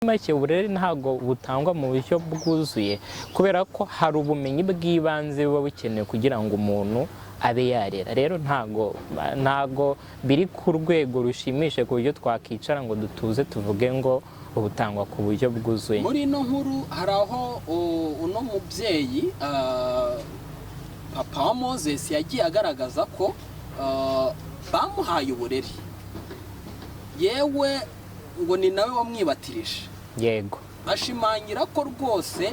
Muri make uburere ntabwo butangwa mu buryo bwuzuye, kubera ko hari ubumenyi bw'ibanze buba bukenewe kugira ngo umuntu abe yarera. Rero ntago biri ku rwego rushimishije ku buryo twakicara ngo dutuze tuvuge ngo ubutangwa ku buryo bwuzuye. Muri ino nkuru hari aho uno mubyeyi, papa wa Moses, yagiye agaragaza ko bamuhaye uburere, yewe ngo ni nawe wamwibatirije. Ashimangira ko rwose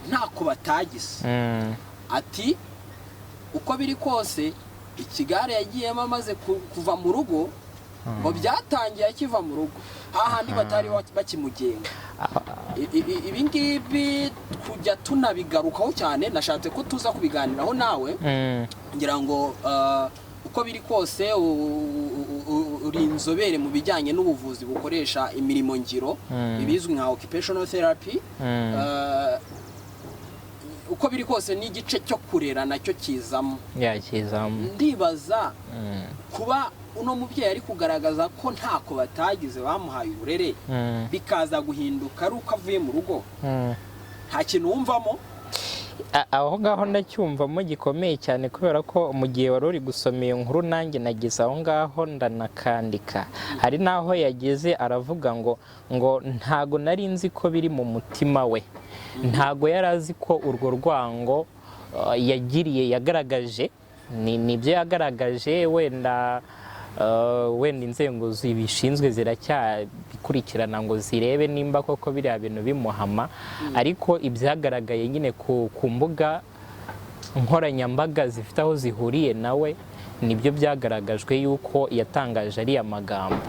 ntako batagize. Ati uko biri kose ikigare yagiyemo amaze kuva mu rugo, ngo byatangiye akiva mu rugo hahandi batari bakimugenga. Ibi ngibi kujya tunabigarukaho cyane, nashatse ko tuza kubiganiraho nawe, ngira ngo uko biri kose uri inzobere mu bijyanye n'ubuvuzi bukoresha imirimo ngiro, ibizwi nka occupational therapy. Uko biri kose n'igice cyo kurera nacyo kizamo. Yakizamo. Ndibaza kuba uno mubyeyi ari kugaragaza ko ntako batagize, bamuhaye uburere, bikaza guhinduka ari uko avuye mu rugo, nta kintu wumvamo? Aho ngaho ndacyumvamo gikomeye cyane, kubera ko mu gihe wari uri gusoma iyo nkuru nanjye nageze aho ngaho ndanakandika. Hari n'aho yageze aravuga ngo ntago nari nzi ko biri mu mutima we, ntago yari azi ko urwo rwango yagiriye, yagaragaje, ni nibyo yagaragaje. Wenda inzego zibishinzwe ziracyabikurikirana ngo zirebe nimba koko biriya bintu bimuhama, ariko ibyagaragaye nyine ku mbuga nkoranyambaga zifite aho zihuriye nawe, nibyo byagaragajwe yuko yatangaje ariya magambo.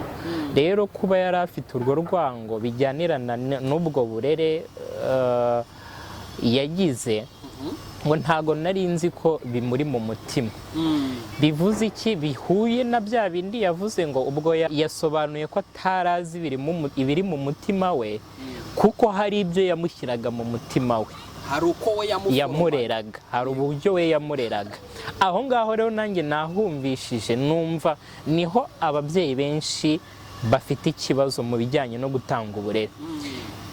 Rero kuba yari afite urwo rwango bijyanirana n'ubwo burere yagize, ngo ntago nari nzi ko bimuri mu mutima. Bivuze iki? Bihuye na bya bindi yavuze ngo ubwo yasobanuye ko atarazi ibiri mu mutima we, kuko hari ibyo yamushyiraga mu mutima we. Hari uko we yamuforoma. Yamureraga, hari uburyo we yamureraga. Aho ngaho rero nanjye nahumvishije, numva niho ababyeyi benshi bafite ikibazo mu bijyanye no gutanga uburere.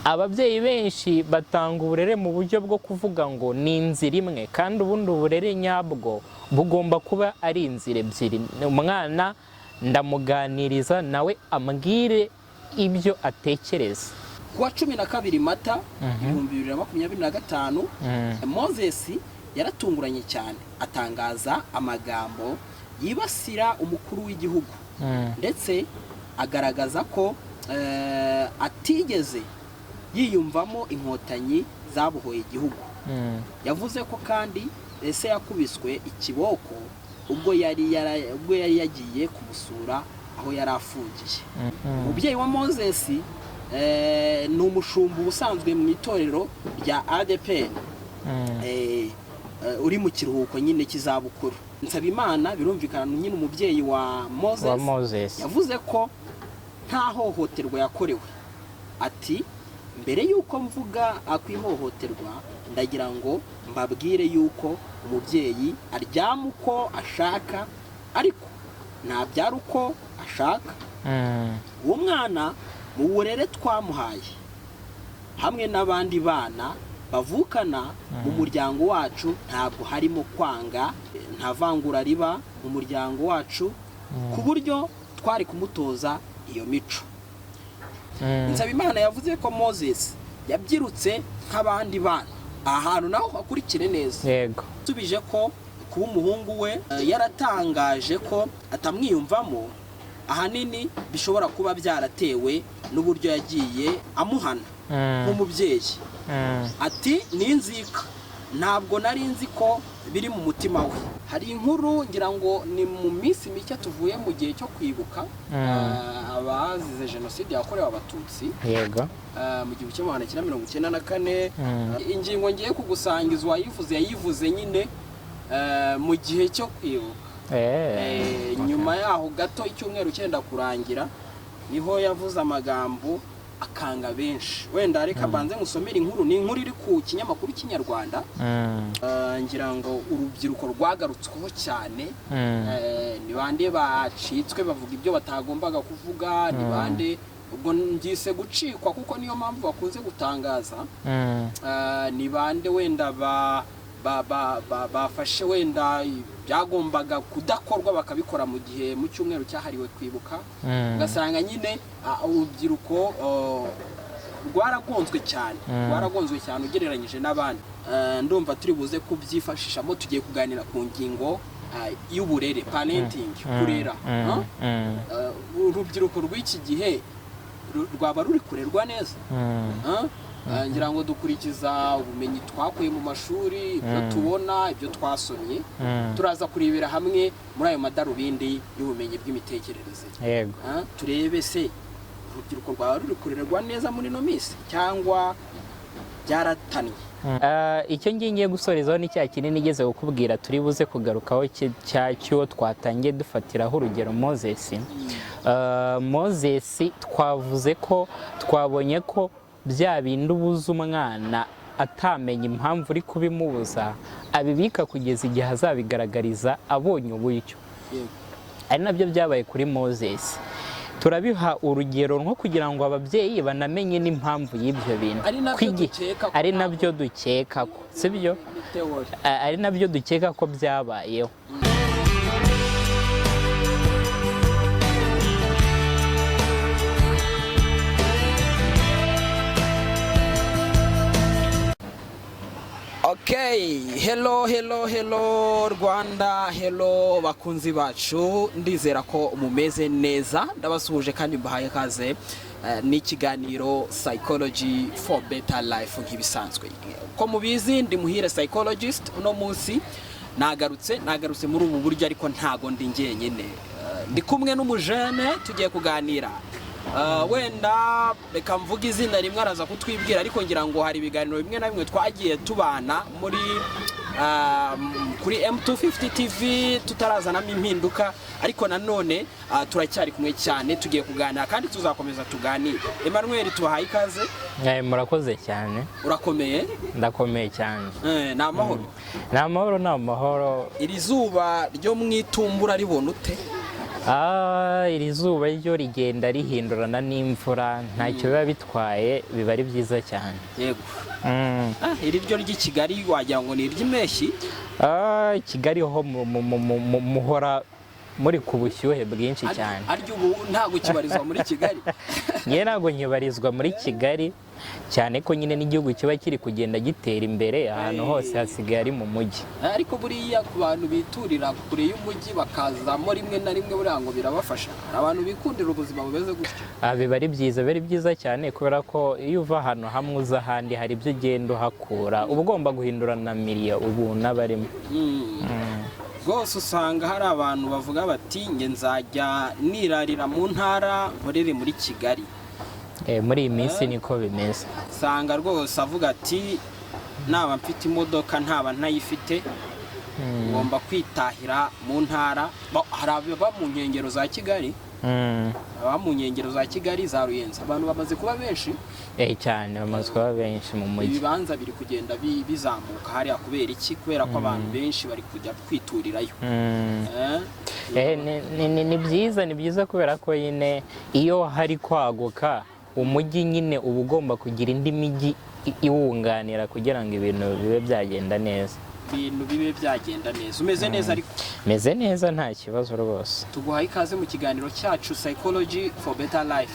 Ababyeyi benshi batanga uburere mu buryo bwo kuvuga ngo ni inzira imwe, kandi ubundi uburere nyabwo bugomba kuba ari inzira ebyiri. Umwana ndamuganiriza, nawe ambwire ibyo atekereza. Ku wa 12 Mata 2025, Moses yaratunguranye cyane, atangaza amagambo yibasira umukuru w'igihugu, ndetse agaragaza ko atigeze yiyumvamo Inkotanyi zabohoye igihugu. Yavuze ko kandi ese yakubiswe ikiboko ubwo yari yagiye kumusura aho yari afungiye. Umubyeyi wa Moses ni umushumba ubusanzwe mu itorero rya ADEPR, uri mu kiruhuko nyine cy'izabukuru. Nsabimana, birumvikana nyine umubyeyi wa Moses, wa Moses, yavuze ko nta hohoterwa yakorewe. Ati mbere y'uko mvuga ku ihohoterwa, ndagira ngo mbabwire y'uko umubyeyi aryama uko ashaka, ariko ntabyara uko ashaka. Uwo mwana mu burere twamuhaye hamwe n'abandi bana bavukana mu muryango wacu, ntabwo harimo kwanga, nta vangura riba mu muryango wacu ku buryo twari kumutoza iyo mico. Nsabimana yavuze ko Moses yabyirutse nk'abandi bana. Aha hantu naho hakurikire neza. Asubije ko kuba umuhungu we yaratangaje ko atamwiyumvamo, ahanini bishobora kuba byaratewe n'uburyo yagiye amuhana nk'umubyeyi. Ati ni inzika, ntabwo nari nzi ko biri mu mutima we. Hari inkuru, ngira ngo ni mu minsi mike tuvuye mu gihe cyo kwibuka abazize Jenoside yakorewe Abatutsi mu 1994. Ingingo ngiye kugusangiza, uwayivuze yayivuze nyine mu gihe cyo kwibuka. Nyuma yaho gato, icyumweru cyenda kurangira, niho yavuze amagambo akanga benshi. Wenda reka mbanze ngusomere inkuru. Ni inkuru iri ku kinyamakuru Kinyarwanda. Ngira ngo urubyiruko rwagarutsweho cyane. Ni bande bacitswe bavuga ibyo batagombaga kuvuga? Ni bande Ubwo mbyise gucikwa kuko niyo mpamvu bakunze gutangaza. Ni bande wenda bafashe wenda byagombaga kudakorwa bakabikora mu gihe mu cyumweru cyahariwe kwibuka? Ugasanga nyine urubyiruko rwaragonzwe cyane, rwaragonzwe cyane ugereranyije n'abandi. Ndumva turi buze kubyifashishamo. Tugiye kuganira ku ngingo y'uburere, parenting, kurera. Huh? Urubyiruko rw'iki gihe rwaba ruri kurerwa neza? Huh? Ngira ngo dukurikiza ubumenyi twakuye mu mashuri, ibyo tubona, ibyo twasomye. Turaza kurebera hamwe muri ayo madarubindi y'ubumenyi bw'imitekerereze. Turebe se urubyiruko rwaba ruri kurerwa neza muri ino minsi cyangwa byaratannye? Icyo ngiye gusorezaho ni cya kinini nigeze kukubwira turi buze kugarukaho, cya cy'uwo twatangiye dufatiraho urugero, Moses. Moses twavuze ko twabonye ko bya bindi ubuza umwana atamenya impamvu uri kubimubuza, abibika kugeza igihe azabigaragariza abonye uburyo. Ari nabyo byabaye kuri Moses. Turabiha urugero nko kugira ngo ababyeyi banamenye n'impamvu y'ibyo bintu. Ari nabyo dukeka ko Ari nabyo dukeka ko, sibyo? Ni theory. Ari nabyo dukeka ko byabayeho. Okay, hello, hello, hello Rwanda, hello bakunzi bacu, ndizera ko mumeze neza. Ndabasuhuje kandi mbahaye ikaze n'ikiganiro Psychology for Better Life nk'ibisanzwe. Ko mubizi, ndi Muhire psychologist. Uno munsi nagarutse muri ubu buryo, ariko ntago ndi njyenyine. Ndi kumwe n'umujene tugiye kuganira. Wenda reka mvuge izina rimwe, araza kutwibwira, ariko ngira ngo hari ibiganiro bimwe na bimwe twagiye tubana muri kuri M250 TV tutarazanamo impinduka, ariko nanone turacyari kumwe cyane, tugiye kuganira kandi tuzakomeza tuganire. Emmanuel, tubahaye ikaze. Murakoze cyane. Urakomeye? Ndakomeye cyane. Ni amahoro? Ni amahoro, ni amahoro. Iri zuba ryo mu itumbura ribona ute? Iri zuba ryo rigenda rihindurana n'imvura, ntacyo biba bitwaye, biba ari byiza cyane. Iri ryo ry'i Kigali wagira ngo ni iry'impeshyi. Kigali ho muhora muri ku bushyuhe bwinshi cyane. Arya ubu ntabwo kibarizwa muri Kigali? Njye ntabwo nkibarizwa muri Kigali, cyane ko nyine n'igihugu kiba kiri kugenda gitera imbere, ahantu hose hasigaye ari mu mujyi. Ariko buriya ku bantu biturira kure y'umujyi bakazamo rimwe na rimwe, buriya ngo birabafasha. Hari abantu bikundira ubuzima bumeze gutyo. Biba ari byiza, biba ari byiza cyane, kubera ko iyo uva ahantu hamwe uza ahandi hari ibyo ugenda uhakura, uba ugomba guhindurana milieu ubu n'abarimo. Rwose usanga hari abantu bavuga bati: "Nge nzajya nirarira mu ntara, nkorere muri Kigali." Muri iyi minsi niko bimeze. Usanga rwose avuga ati: "Naba mfite imodoka, ntaba ntayifite, ngomba kwitahira mu ntara." Hari ababa mu nkengero za Kigali, ababa mu nkengero za Kigali, za Ruyenzi, abantu bamaze kuba benshi. Cyane, bamaze kuba benshi mu mujyi. Ibibanza biri kugenda bizamuka hariya. Kubera iki? Kubera ko abantu benshi bari kujya kwiturirayo. Ni byiza, ni byiza, kubera ko nyine iyo hari kwaguka umujyi, nyine uba ugomba kugira indi mijyi iwunganira kugira ngo ibintu bibe byagenda neza. Ibintu bibe byagenda neza. Umeze neza ariko? Meze neza, nta kibazo rwose. Tuguhaye ikaze mu kiganiro cyacu Psychology for Better Life.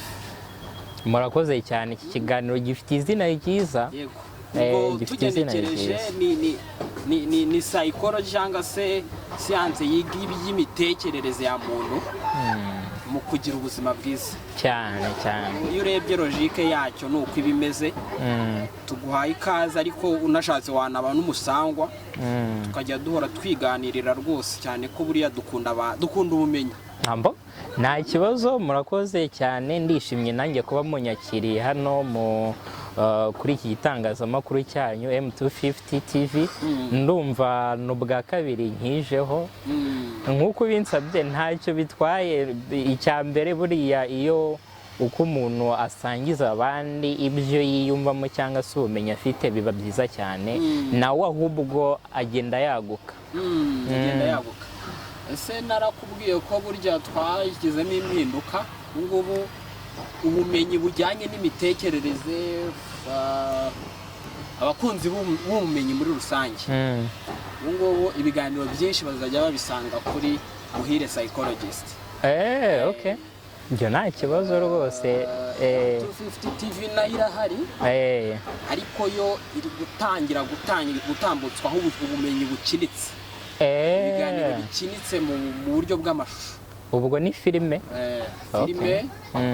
Murakoze cyane. Iki kiganiro gifite izina ryiza. Yego. Ubwo Gifite izina tugenekereje ryiza. ni psychology cyangwa se siyanse yiga iby'imitekerereze ya muntu mu kugira ubuzima bwiza. Cyane cyane. Iyo urebye logique yacyo ni uko iba imeze. Tuguhaye ikaze, ariko unashatse wanaba n'umusangwa, tukajya duhora twiganirira rwose, cyane ko buriya dukunda dukunda ubumenyi. Ntambo, nta kibazo, murakoze cyane. Ndishimye nanjye kuba munyakiriye hano mu kuri iki gitangazamakuru cyanyu M250 TV. Ndumva ni ubwa kabiri nkijeho. Nk'uko ubinsabye, ntacyo bitwaye. Icya mbere buriya iyo uko umuntu asangiza abandi ibyo yiyumvamo cyangwa se ubumenyi afite, biba byiza cyane, nawe ahubwo agenda yaguka. Agenda yaguka. Ese narakubwiye ko burya twashyizemo impinduka ubu ngubu? Ubumenyi bujyanye n'imitekerereze, abakunzi b'ubumenyi muri rusange, ubu ngubu ibiganiro byinshi bazajya babisanga kuri Muhire Psychologist. Okay, ibyo nta kibazo rwose. 250 TV nayo irahari, ariko yo iri gutangira gutambutswaho ubumenyi bukinitse, ibiganiro bikinitse mu buryo bw'amashusho. Ubwo ni filime? Filime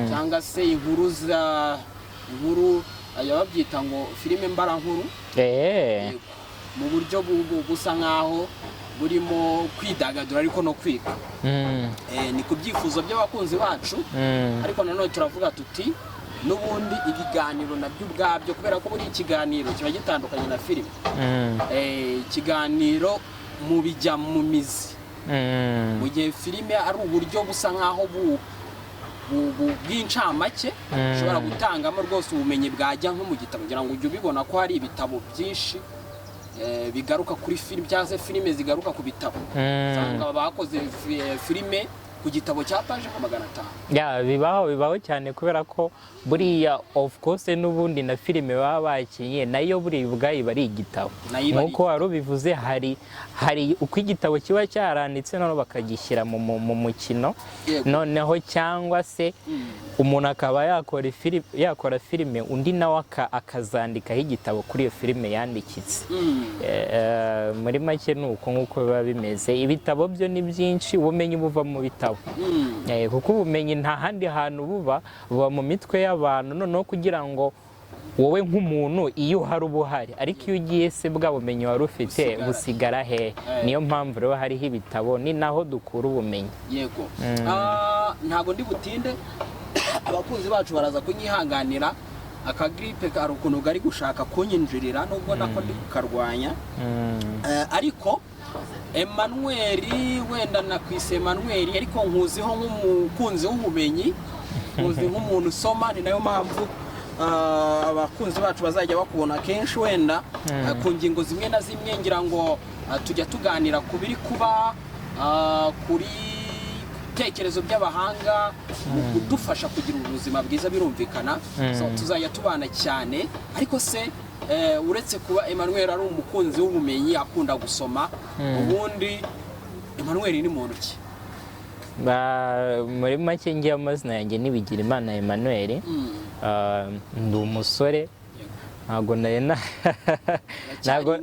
cyangwa se inkuru za inkuru, aya babyita ngo filime mbarankuru. Yego. Mu buryo busa nkaho burimo kwidagadura ariko no kwiga. Ni ku byifuzo by'abakunzi bacu, ariko nanone turavuga tuti n'ubundi ibiganiro nabyo ubwabyo, kubera ko buri ikiganiro kiba gitandukanye na filime. Ikiganiro mu bijya mu mizi, mu gihe filime ari uburyo busa nkaho bw'incamake ushobora gutangamo rwose ubumenyi bwajya nko mu gitabo. Ngira ngo ujye ubibona ko hari ibitabo byinshi bigaruka kuri filime cyangwa se filime zigaruka ku bitabo. Usanga bakoze filime ku gitabo cya paje nka 500. Ya, bibaho, bibaho cyane, kubera ko buriya of course n'ubundi na filime baba bakinye nayo buriya ubwayo iba ari igitabo. Nayo iba ari. Nk'uko wari ubivuze, hari uko igitabo kiba cyaranditse noneho bakagishyira mu mukino. Noneho cyangwa se umuntu akaba yakora filime, undi nawe akazandikaho igitabo kuri iyo filime yandikitse. Muri make ni uko nguko biba bimeze. Ibitabo byo ni byinshi, ubumenyi buva mu bitabo. Kuko ubumenyi nta handi hantu buba, buba mu mitwe y'abantu. Noneho kugira ngo wowe nk'umuntu iyo uhari uba uhari, ariko iyo ugiye se bwa bumenyi wari ufite Busigara. busigara hehe? Niyo mpamvu rero hariho ibitabo, ni naho dukura ubumenyi. Yego. Ntabwo ndi butinde, abakunzi bacu baraza kunyihanganira, akagiripe hari ukuntu kari gushaka kunyinjirira nubwo nako ndi kukarwanya. Ariko Emmanuel, wenda nakwise Emmanuel, ariko nkuziho nk'umukunzi w'ubumenyi, nkuzi nk'umuntu usoma. Ni nayo mpamvu abakunzi bacu bazajya bakubona kenshi wenda ku ngingo zimwe na zimwe. Ngira ngo tujya tuganira ku biri kuba, kuri bitekerezo by'abahanga mu kudufasha kugira ubuzima bwiza, birumvikana. So, tuzajya tubana cyane. Ariko se uretse kuba Emmanuel ari umukunzi w'ubumenyi, akunda gusoma, ubundi Emmanuel ni muntu ki? Muri make ngiye amazina yanjye ni Bigirimana Emmanuel. Ndi umusore, ntabwo nari na ntabwo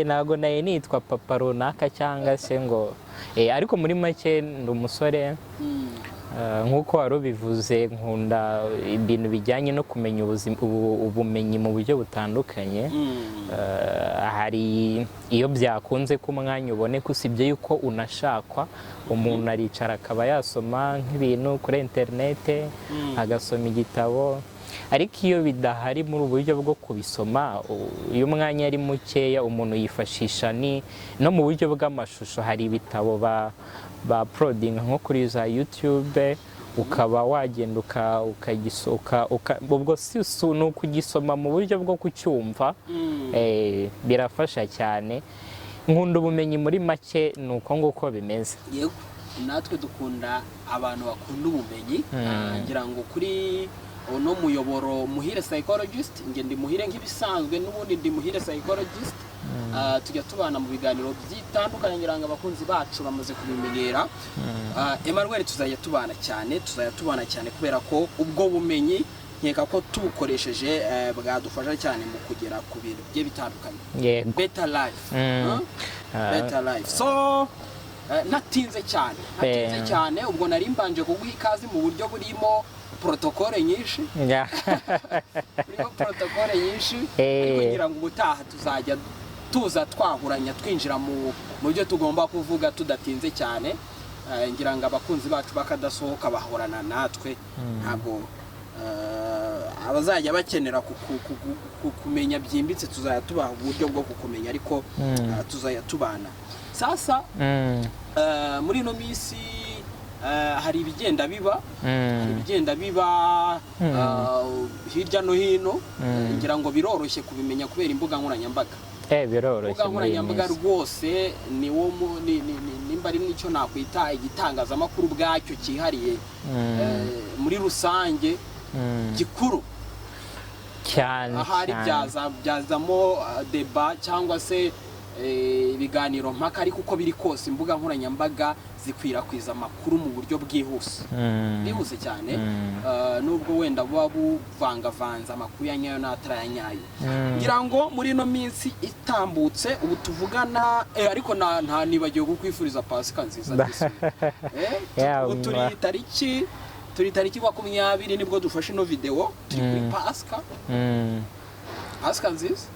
ntabwo nari nitwa papa runaka cyangwa se ngo ariko muri make ndi umusore. Nk'uko wari ubivuze, nkunda ibintu bijyanye no kumenya ubumenyi mu buryo butandukanye. Hari iyo byakunze ko umwanya uboneka, usibye yuko unashakwa, umuntu aricara akaba yasoma nk'ibintu kuri interinete, agasoma igitabo. Ariko iyo bidahari muri ubu buryo bwo kubisoma, iyo umwanya ari mukeya, umuntu yifashisha ni no mu buryo bw'amashusho. Hari ibitabo ba uploadinga nko kuri za YouTube, ukaba wagenda ubwo si ni ukugisoma mu buryo bwo kucyumva. Birafasha cyane. Nkunda ubumenyi, muri make ni uko nguko bimeze. Yego, natwe dukunda abantu bakunda ubumenyi. Ngira ngo kuri uno muyoboro Muhire Psychologist, nge ndi Muhire nk'ibisanzwe, n'ubundi ndi Muhire Psychologist. Tujya tubana mu biganiro bitandukanye, ngira ngo abakunzi bacu bamaze kubimenyera. Emmanuel, tuzajya tubana cyane, tuzajya tubana cyane, kubera ko ubwo bumenyi nkeka ko tubukoresheje bwadufasha cyane mu kugera ku bintu bigiye bitandukanye. Better life. Huh? Better life. So natinze cyane, natinze cyane. Ubwo nari mbanje kuguha ikaze mu buryo burimo protokole nyinshi, burimo protokole nyinshi, ariko ngira ngo ubutaha tuzajya tuza twahuranya, twinjira mu byo tugomba kuvuga tudatinze cyane. Ngira ngo abakunzi bacu bakadasohoka bahorana natwe, ntabwo abazajya bakenera kumenya byimbitse tuzajya tubaha uburyo bwo kukumenya, ariko tuzajya tubana. Sasa muri ino minsi hari ibigenda biba, hari ibigenda biba hirya no hino. Ngira ngo biroroshye kubimenya kubera imbuga nkoranyambaga. Biroroshye Imbuga muri iyi nkoranyambaga minsi. rwose ni wo nimba ari n'icyo nakwita igitangazamakuru ubwacyo cyihariye, muri rusange gikuru Cyane. Ahari Cyane. byazamo débat cyangwa se ibiganiro mpaka, ariko uko biri kose imbuga nkoranyambaga zikwirakwiza amakuru mu buryo bwihuse, bwihuse cyane, nubwo wenda buba buvangavanze amakuru ya nyayo n'atari aya nyayo. Ngira ngo muri ino minsi itambutse ubu tuvugana, ariko nta nibagiwe kukwifuriza Pasika nziza disi. Yeah, Ubu turi tariki 20 nibwo dufashe ino video, turi kuri Pasika. Pasika nziza.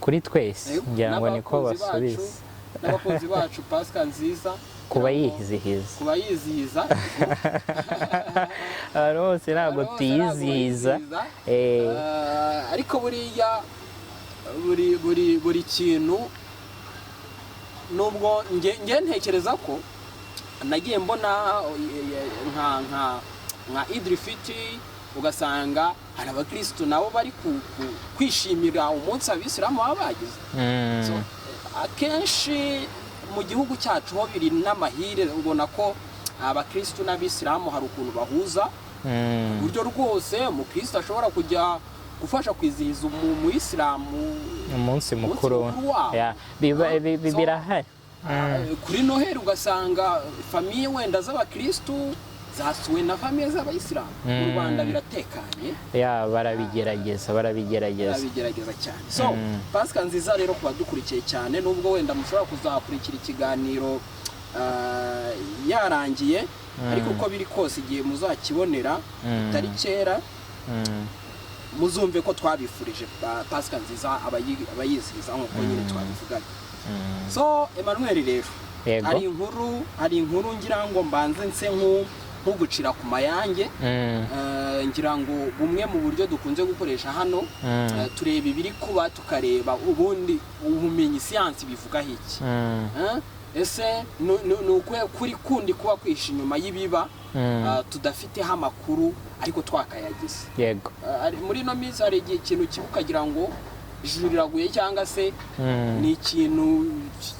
Kuri twese. Yego, Ngira ngo niko n'abakunzi bacu- basubiza. N'abakunzi bacu, Pasika nziza. Kuba yizihiza. Kuba yizihiza. Abantu bose ntabwo Abantu bose ntabwo tuyizihiza. bayizihiza. Ariko buriya buri kintu, nubwo nge ntekereza ko nagiye mbona nka Idil Fitr, ugasanga hari abakirisitu nabo bari kwishimira umunsi abisilamu baba bagize. So, akenshi mu gihugu cyacu ho biri n'amahire, ubona ko abakirisitu n'abisilamu hari ukuntu bahuza, uburyo rwose umukirisitu ashobora kujya gufasha kwizihiza umuyisilamu umunsi mukuru. Mukuru wabo. Yeah, birahari. Kuri Noheli ugasanga famille wenda z'abakirisitu zasuwe na famille z'abayisilamu mu Rwanda biratekanye. Yeah, barabigerageza, barabigerageza. Barabigerageza cyane. So, Pasika nziza rero ku badukurikiye cyane, nubwo wenda mushobora kuzakurikira ikiganiro yarangiye, ariko uko biri kose igihe muzakibonera bitari kera, muzumve ko twabifurije Pasika nziza abayizihiza nk'uko nyine twabivugaga. So Emmanuel rero, hari inkuru ngira ngo mbanze nse nk'ugucira ku mayange. Ngira ngo bumwe mu buryo dukunze gukoresha hano, tureba ibiri kuba, tukareba ubundi ubumenyi, siyansi bivugaho iki. Ese ni ukuhe kuri kundi kuba kwihisha inyuma y'ibiba tudafiteho amakuru ariko twakayagize? Muri ino minsi hari igihe ikintu kiba ukagira ngo ijuru riraguye, cyangwa se ni ikintu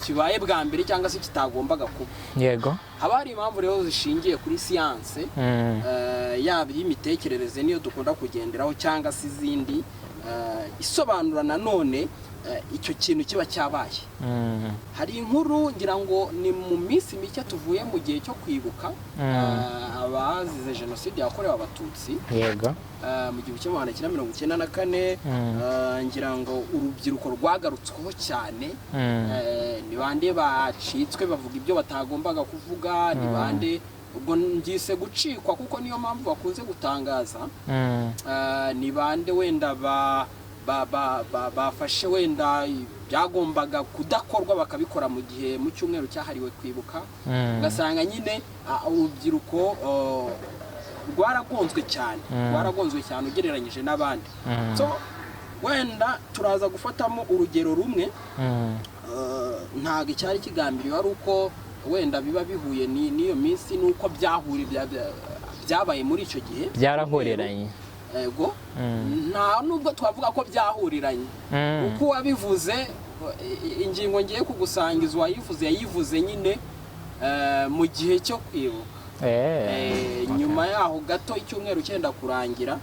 kibaye bwa mbere, cyangwa se kitagombaga kuba. Haba hari impamvu rero zishingiye kuri siyanse, yaba iy'imitekerereze niyo dukunda kugenderaho cyangwa se izindi, isobanura nanone icyo kintu kiba cyabaye. Hari inkuru, ngira ngo ni mu minsi mike tuvuye mu gihe cyo kwibuka abazize Jenoside yakorewe Abatutsi mu 1994. Ngira ngo urubyiruko rwagarutsweho cyane. Ni bande bacitswe bavuga ibyo batagombaga kuvuga? Ni bande? Ubwo ngise gucikwa kuko niyo mpamvu bakunze gutangaza. Ni bande wenda bafashe wenda byagombaga kudakorwa bakabikora mu gihe mu cyumweru cyahariwe kwibuka? Ugasanga nyine urubyiruko rwaragonzwe cyane, rwaragonzwe cyane ugereranyije n'abandi. So wenda turaza gufatamo urugero rumwe. Ntabwo icyari kigambiriwe ari uko wenda biba bihuye n'iyo minsi, n'uko byabaye muri icyo gihe. Byarahuriranye. Yego. Nta nubwo twavuga ko byahuriranye, uko wabivuze, ingingo ngiye kugusangiza uwayivuze yayivuze nyine mu gihe cyo kwibuka. Nyuma yaho gato, icyumweru cyenda kurangira,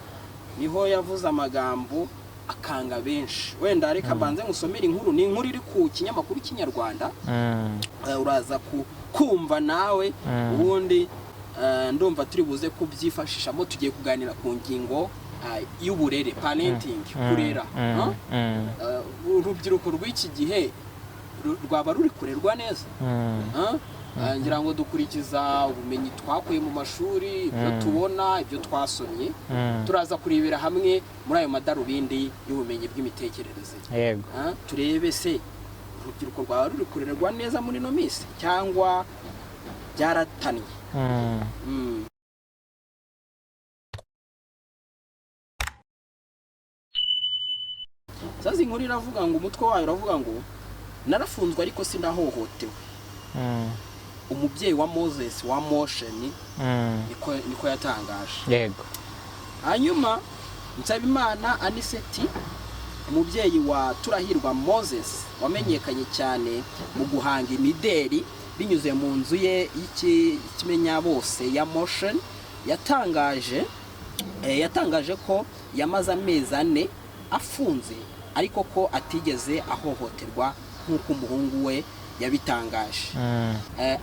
niho yavuze amagambo akanga benshi. Wenda reka mbanze ngusomere inkuru, ni inkuru iri ku kinyamakuru Kinyarwanda. Uraza kumva nawe. Ubundi ndumva turi buze kubyifashishamo tugiye kuganira ku ngingo y'uburere, parenting, kurera. Huh? Urubyiruko rw'iki gihe rwaba ruri kurerwa neza? Huh? Ngira ngo dukurikiza ubumenyi twakuye mu mashuri, ibyo tubona, ibyo twasomye. Turaza kurebera hamwe muri ayo madarubindi y'ubumenyi bw'imitekerereze. Turebe se urubyiruko rwaba ruri kurerwa neza muri ino minsi cyangwa byaratannye? Sasa inkuru iravuga ngo, umutwe wayo uravuga ngo: "Narafunzwe ariko sinahohotewe." Umubyeyi wa Moses wa Moshions niko yatangaje. Hanyuma Nsabimana Aniseti Umubyeyi wa Turahirwa Moses wamenyekanye cyane mu guhanga imideri binyuze mu nzu ye y'ikimenyabose ya Moshions, yatangaje ko yamaze amezi 4 afunze, ariko ko atigeze ahohoterwa nk'uko umuhungu we yabitangaje.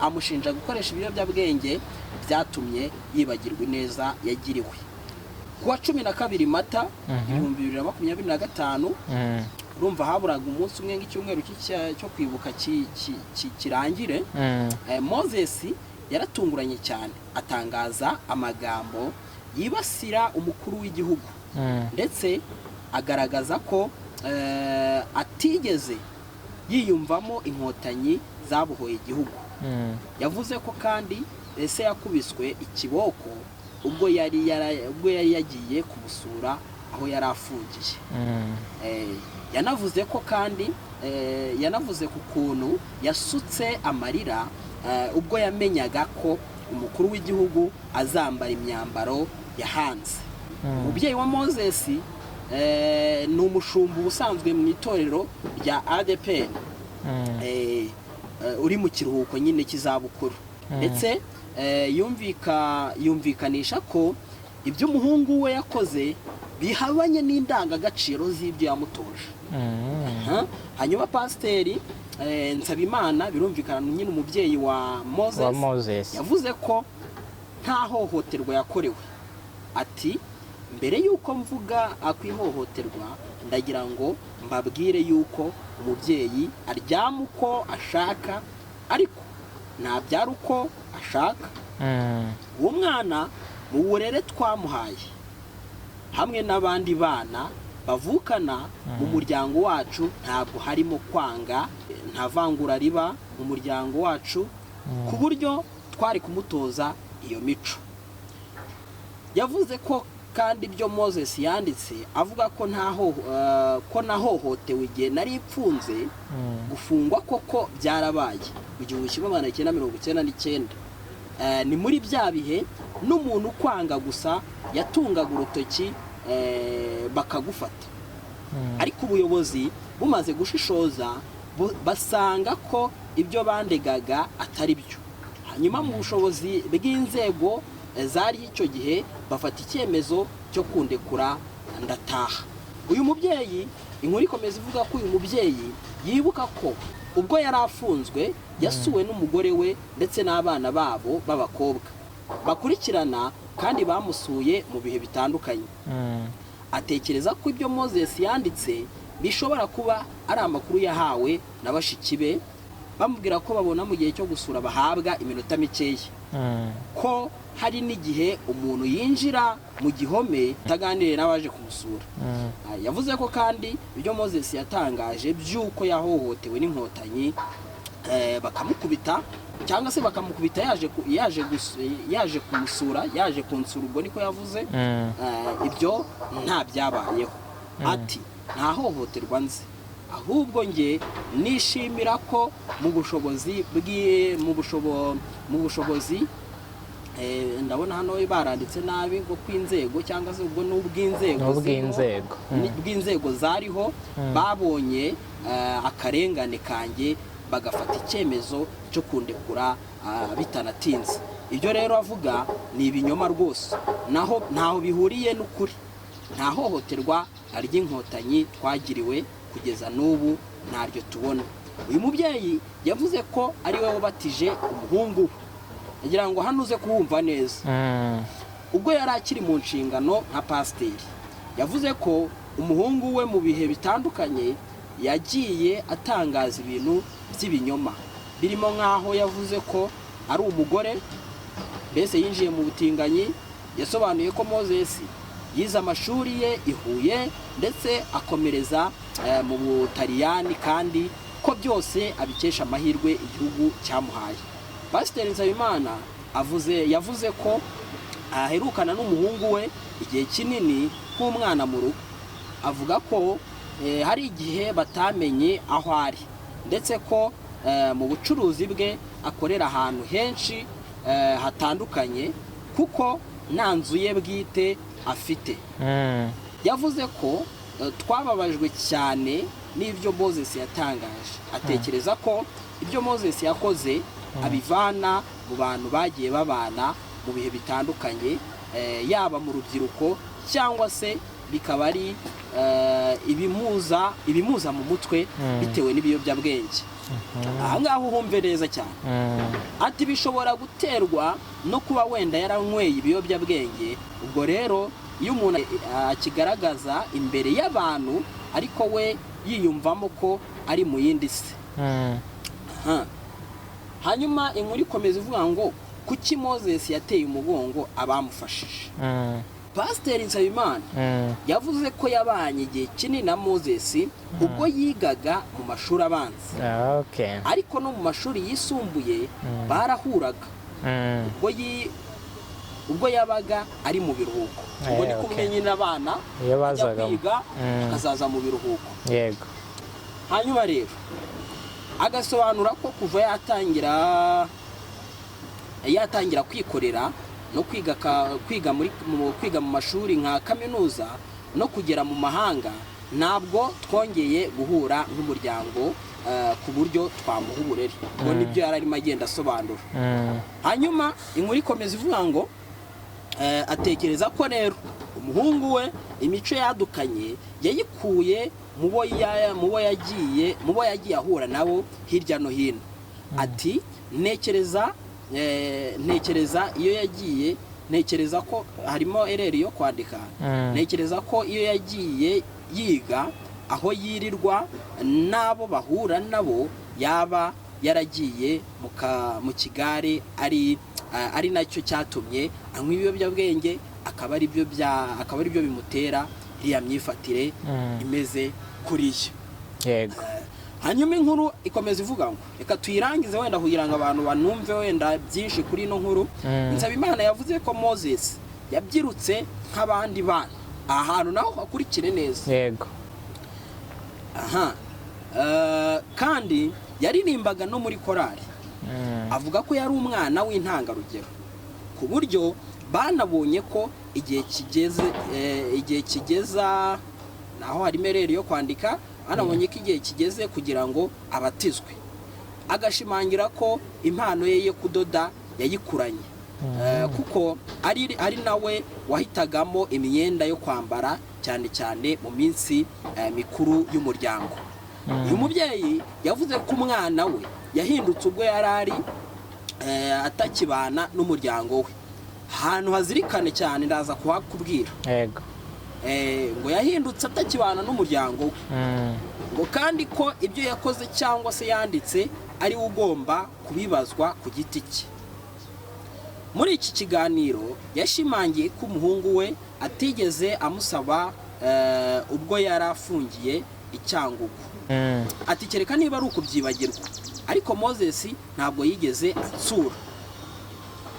Amushinja gukoresha ibiyobyabwenge byatumye yibagirwa ineza yagiriwe. Ku wa 12 Mata 2025, urumva haburaga umunsi umwe ng'icyumweru cyo kwibuka kirangire, Moses yaratunguranye cyane atangaza amagambo yibasira umukuru w'igihugu, ndetse agaragaza ko atigeze yiyumvamo Inkotanyi zabohoye igihugu. Yavuze ko kandi ese yakubiswe ikiboko ubwo yari yagiye kumusura aho yari afungiye. Yanavuze ko kandi yanavuze ku kuntu yasutse amarira ubwo yamenyaga ko umukuru w'igihugu azambara imyambaro yahanze. Umubyeyi wa Moses ni umushumba ubusanzwe mu itorero rya ADEPR, uri mu kiruhuko nyine cy'izabukuru, ndetse yumvikanisha ko ibyo umuhungu we yakoze bihabanye n'indangagaciro z'ibyo yamutoje. Hanyuma Pasiteri Nsabimana, birumvikana nyine umubyeyi wa Moses, wa Moses, yavuze ko nta hohoterwa yakorewe. Ati: "Mbere y'uko mvuga ku ihohoterwa, ndagira ngo mbabwire y'uko umubyeyi aryama uko ashaka, ariko ntabyara uko ashaka. Uwo mwana mu burere twamuhaye hamwe n'abandi bana bavukana mu muryango wacu, ntabwo harimo kwanga, nta vangura riba mu muryango wacu ku buryo twari kumutoza iyo mico." Yavuze ko kandi ibyo Moses yanditse avuga ko ntaho ko nahohotewe igihe nari ipfunze, gufungwa koko byarabaye mu 1999. Ni muri bya bihe n'umuntu ukwanga gusa yatungaga urutoki bakagufata, ariko ubuyobozi bumaze gushishoza basanga ko ibyo bandegaga atari byo. Hanyuma mu bushobozi bw'inzego zari icyo gihe bafata icyemezo cyo kundekura ndataha. Uyu mubyeyi, inkuru ikomeza ivuga ko uyu mubyeyi yibuka ko ubwo yari afunzwe yasuwe n'umugore we ndetse n'abana babo b'abakobwa bakurikirana, kandi bamusuye mu bihe bitandukanye. Atekereza ko ibyo Moses yanditse bishobora kuba ari amakuru yahawe na bashiki be bamubwira ko babona mu gihe cyo gusura bahabwa iminota mikeya, ko hari n'igihe umuntu yinjira mu gihome ataganiriye n'abaje kumusura. Yavuze ko kandi ibyo Moses yatangaje by'uko yahohotewe n'Inkotanyi, bakamukubita cyangwa se bakamukubita yaje kumusura, yaje kunsura, ubwo niko yavuze, ibyo nta byabayeho. Ati: "Nta hohoterwa nzi, ahubwo nge nishimira ko mu bushobozi bwi mu bushobozi, ndabona hano baranditse nabi ngo kw'inzego cyangwa se ubwo ni ubw'inzego N'ubw'inzego. Bw'inzego zariho babonye akarengane kanjye bagafata icyemezo cyo kundekura bitanatinze. Ibyo rero avuga ni ibinyoma rwose, naho ntaho bihuriye n'ukuri. Nta hohoterwa ry'Inkotanyi twagiriwe, kugeza n'ubu ntaryo tubona." Uyu mubyeyi yavuze ko ari we wabatije umuhungu we. Agira ngo hano uze kuwumva neza. Ubwo yari akiri mu nshingano nka pasiteri, yavuze ko umuhungu we mu bihe bitandukanye yagiye atangaza ibintu by'ibinyoma, birimo nk'aho yavuze ko ari umugore, mbese yinjiye mu butinganyi. Yasobanuye ko Moses yize amashuri ye i Huye ndetse akomereza mu Butaliyani, kandi ko byose abikesha amahirwe igihugu cyamuhaye. Pasiteri Nsabimana yavuze ko aherukana n'umuhungu we igihe kinini nk'umwana mu rugo. Avuga ko hari igihe batamenye aho ari, ndetse ko mu bucuruzi bwe akorera ahantu henshi hatandukanye kuko nta nzu ye bwite afite. Yavuze ko Twababajwe cyane n'ibyo Moses yatangaje. Atekereza ko ibyo Moses yakoze abivana mu bantu bagiye babana mu bihe bitandukanye, yaba mu rubyiruko cyangwa se bikaba ari ibimuza mu mutwe bitewe n'ibiyobyabwenge. Aha ngaha uhumve neza cyane. Ati bishobora guterwa no kuba wenda yaranyweye ibiyobyabwenge. Ubwo rero iyo umuntu akigaragaza imbere y'abantu ariko we yiyumvamo ko ari mu yindi si. Aha. Hanyuma inkuru ikomeza ivuga ngo kuki Moses yateye umugongo abamufashije? Pasiteri Nsabimana yavuze ko yabanye igihe kinini na Moses ubwo yigaga mu mashuri abanza, ariko no mu mashuri yisumbuye barahuraga ubwo yabaga ari mu biruhuko. Ubwo ni kumwe nyine abana Iyo bajya bazaga kwiga, bakazaza mu biruhuko. Hanyuma rero agasobanura ko kuva yatangira kwikorera no kwiga kwiga mu mashuri nka kaminuza no kugera mu mahanga, ntabwo twongeye guhura nk'umuryango ku buryo twamuha uburere. Ubwo nibyo yari arimo agenda asobanura. Hanyuma inkuru ikomeza ivuga ngo atekereza ko rero umuhungu we imico yadukanye yayikuye mu bo yagiye ahura nabo hirya no hino. Ati ntekereza iyo yagiye, ntekereza ko harimo erreur yo kwandika. Ntekereza ko iyo yagiye yiga aho yirirwa n'abo bahura nabo, yaba yaragiye mu kigare, ari nacyo cyatumye anywa ibiyobyabwenge, akaba ari byo bimutera iriya myifatire imeze kuriya. Hanyuma inkuru ikomeza ivuga ngo, reka tuyirangize wenda kugira ngo abantu banumve wenda byinshi kuri ino nkuru. Nsabimana yavuze ko Moses yabyirutse nk'abandi bana. Aha hantu naho hakurikire neza. Aha. Kandi yaririmbaga no muri korali. Avuga ko yari umwana w'intangarugero ku buryo banabonye ko igihe kigeze, igihe kigeza naho harimo erreur yo kwandika, banabonye ko igihe kigeze kugira ngo abatizwe. Agashimangira ko impano ye yo kudoda yayikuranye, kuko ari nawe wahitagamo imyenda yo kwambara, cyane cyane mu minsi mikuru y'umuryango. Uyu mubyeyi yavuze ko umwana we yahindutse ubwo yari ari atakibana n'umuryango we. Ahantu hazirikane cyane, ndaza kuhakubwira. Ngo yahindutse atakibana n'umuryango we. Ngo kandi ko ibyo yakoze cyangwa se yanditse ari we ugomba kubibazwa ku giti cye. Muri iki kiganiro yashimangiye ko umuhungu we atigeze amusaba ubwo yari afungiye i Cyangugu. Ati kereka niba ari ukubyibagirwa, ariko Moses ntabwo yigeze ansura,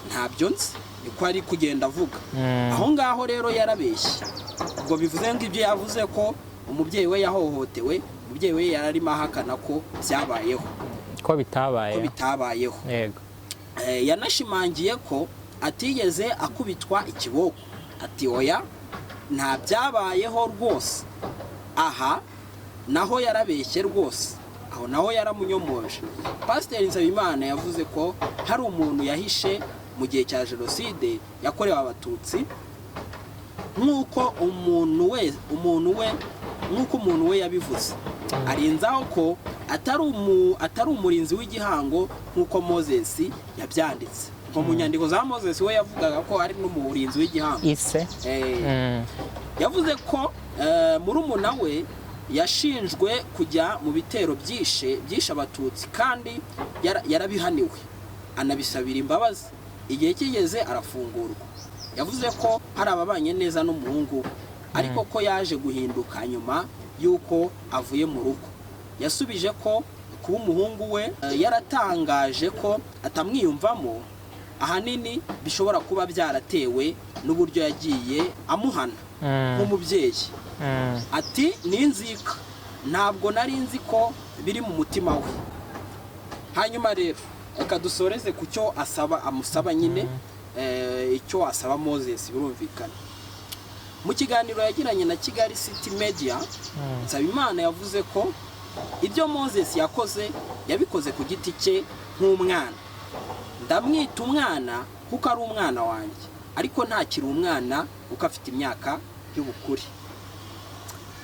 ntabyo nzi. Niko ari kugenda avuga. Aho ngaho rero yarabeshye. Ubwo bivuze ngo ibyo yavuze ko umubyeyi we yahohotewe, umubyeyi we yari arimo ahakana ko byabayeho. Ko bitabaye. Ko bitabayeho. Yanashimangiye ko atigeze akubitwa ikiboko. Ati oya, nta byabayeho rwose. Aha naho yarabeshye rwose, aho naho yaramunyomoje. Pasiteri Nsabimana yavuze ko hari umuntu yahishe mu gihe cya Jenoside yakorewe Abatutsi, nk'uko umuntu we yabivuze. Arenzaho ko atari umurinzi w'igihango nk'uko Moses yabyanditse. Ngo mu nyandiko za Moses we yavugaga ko ari n'umurinzi w'igihango. Ise. Yavuze ko murumuna we yashinjwe kujya mu bitero byishe Abatutsi, kandi yarabihaniwe anabisabira imbabazi, igihe kigeze arafungurwa. Yavuze ko hari ababanye neza n'umuhungu we, ariko ko yaje guhinduka nyuma y'uko avuye mu rugo. Yasubije ko kuba umuhungu we yaratangaje ko atamwiyumvamo ahanini bishobora kuba byaratewe n'uburyo yagiye amuhana nk'umubyeyi. Ati ni inzika, ntabwo nari nzi ko biri mu mutima we. Hanyuma rero reka dusoreze ku cyo asaba, amusaba nyine, icyo asaba Moses birumvikana. Mu kiganiro yagiranye na Kigali City Media, Nsabimana yavuze ko ibyo Moses yakoze yabikoze ku giti cye nk'umwana. "Ndamwita umwana kuko ari umwana wanjye, ariko ntakiri umwana kuko afite imyaka y'ubukure."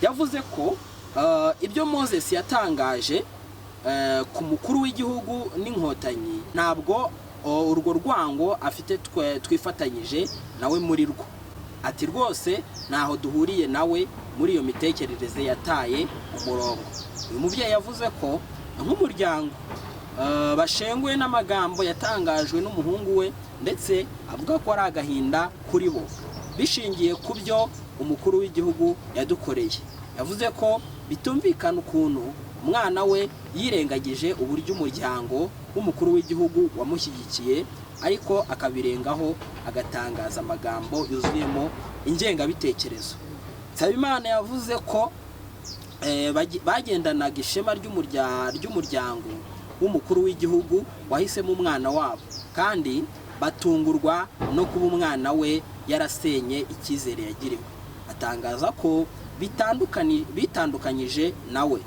Yavuze ko ibyo Moses yatangaje ku mukuru w'igihugu n'Inkotanyi, ntabwo urwo rwango afite twifatanyije nawe muri rwo. Ati: "Rwose ntaho duhuriye nawe muri iyo mitekerereze, yataye umurongo." Uyu mubyeyi yavuze ko nk'umuryango bashenguwe n'amagambo yatangajwe n'umuhungu we, ndetse avuga ko ari agahinda kuri bo bishingiye ku byo umukuru w'igihugu yadukoreye. Yavuze ko bitumvikana ukuntu umwana we yirengagije uburyo umuryango w'umukuru w'igihugu wamushyigikiye, ariko akabirengaho agatangaza amagambo yuzuyemo ingengabitekerezo. Nsabimana yavuze ko bagendanaga ishema ry'umuryango w'umukuru w'igihugu wahisemo umwana wabo, kandi batungurwa no kuba umwana we yarasenye icyizere yagiriwe. Atangaza ko bitandukanyije nawe.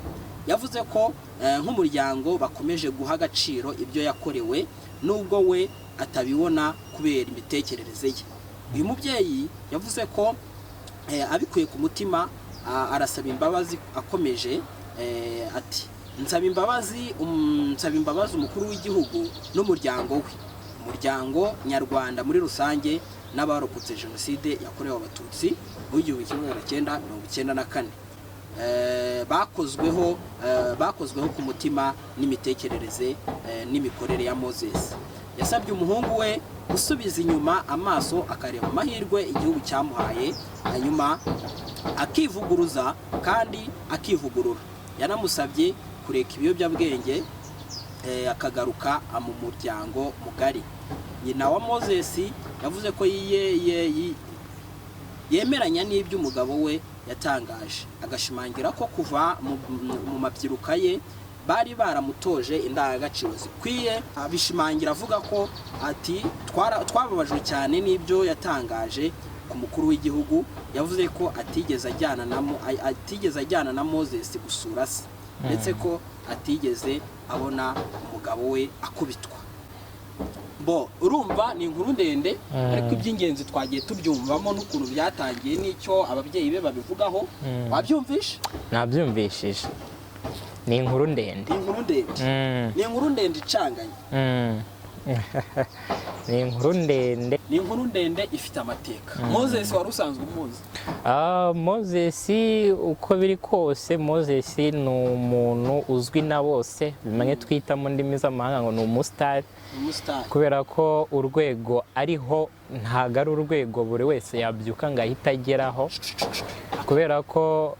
Yavuze ko nk'umuryango bakomeje guha agaciro ibyo yakorewe, nubwo we atabibona kubera imitekerereze ye. Uyu mubyeyi yavuze ko abikuye ku mutima arasaba imbabazi. Akomeje ati: "Nsaba imbabazi, nsaba imbabazi umukuru w'igihugu n'umuryango we, umuryango nyarwanda muri rusange, n'abarokotse Jenoside yakorewe Abatutsi mu 1994, bakozweho ku mutima n'imitekerereze n'imikorere ya Moses." Yasabye umuhungu we gusubiza inyuma amaso, akareba amahirwe igihugu cyamuhaye, hanyuma akivuguruza kandi akivugurura. Yanamusabye kureka ibiyobyabwenge, akagaruka mu muryango mugari. Nyina wa Moses yavuze ko yemeranya n'ibyo umugabo we yatangaje, agashimangira ko kuva mu mabyiruka ye bari baramutoje indangagaciro zikwiye. Abishimangira avuga ko ati: "Twababajwe cyane n'ibyo yatangaje ku mukuru w'igihugu." Yavuze ko atigeze ajyana na Moses gusura se, ndetse ko atigeze abona umugabo we akubitwa. Bo urumva ni inkuru ndende, ariko iby'ingenzi twagiye tubyumvamo n'ukuntu byatangiye n'icyo ababyeyi be babivugaho. Wabyumvishe? Nabyumvishije, ni inkuru ndende. Ni inkuru ndende. Ni inkuru ndende icanganye. Ni inkuru ndende. Ni inkuru ndende ifite amateka. Moses wari usanzwe umuzi? Ah, Moses, uko biri kose Moses ni umuntu uzwi na bose, bimwe twita mu ndimi z'amahanga ngo ni umusitari. Umusitari. Kubera ko urwego ariho ntabwo ari urwego buri wese yabyuka ngo ahite ageraho, kubera ko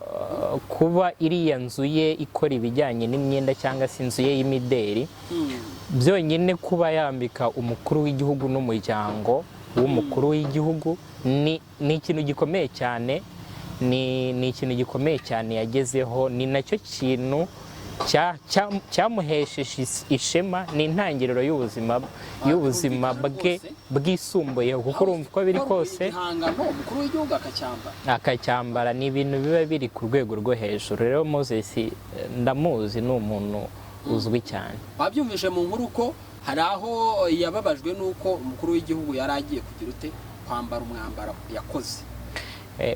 kuba iriya nzu ye ikora ibijyanye n'imyenda cyangwa se inzu ye y'imideri, byonyine kuba yambika umukuru w'igihugu n'umuryango w'umukuru w'igihugu ni ikintu gikomeye cyane, ni ikintu gikomeye cyane yagezeho, ni nacyo kintu cyamuhesheje ishema, ni intangiriro y'ubuzima Byumvikana bwe rwose. bwisumbuyeho, kuko urumva uko biri kose igihangano umukuru w'igihugu akacyambara, akacyambara, ni ibintu biba biri ku rwego rwo hejuru. Rero Moses ndamuzi, ni umuntu uzwi cyane. Wabyumvise mu nkuru ko hari aho yababajwe n'uko umukuru w'igihugu yari agiye kugira ute, kwambara umwambaro yakoze.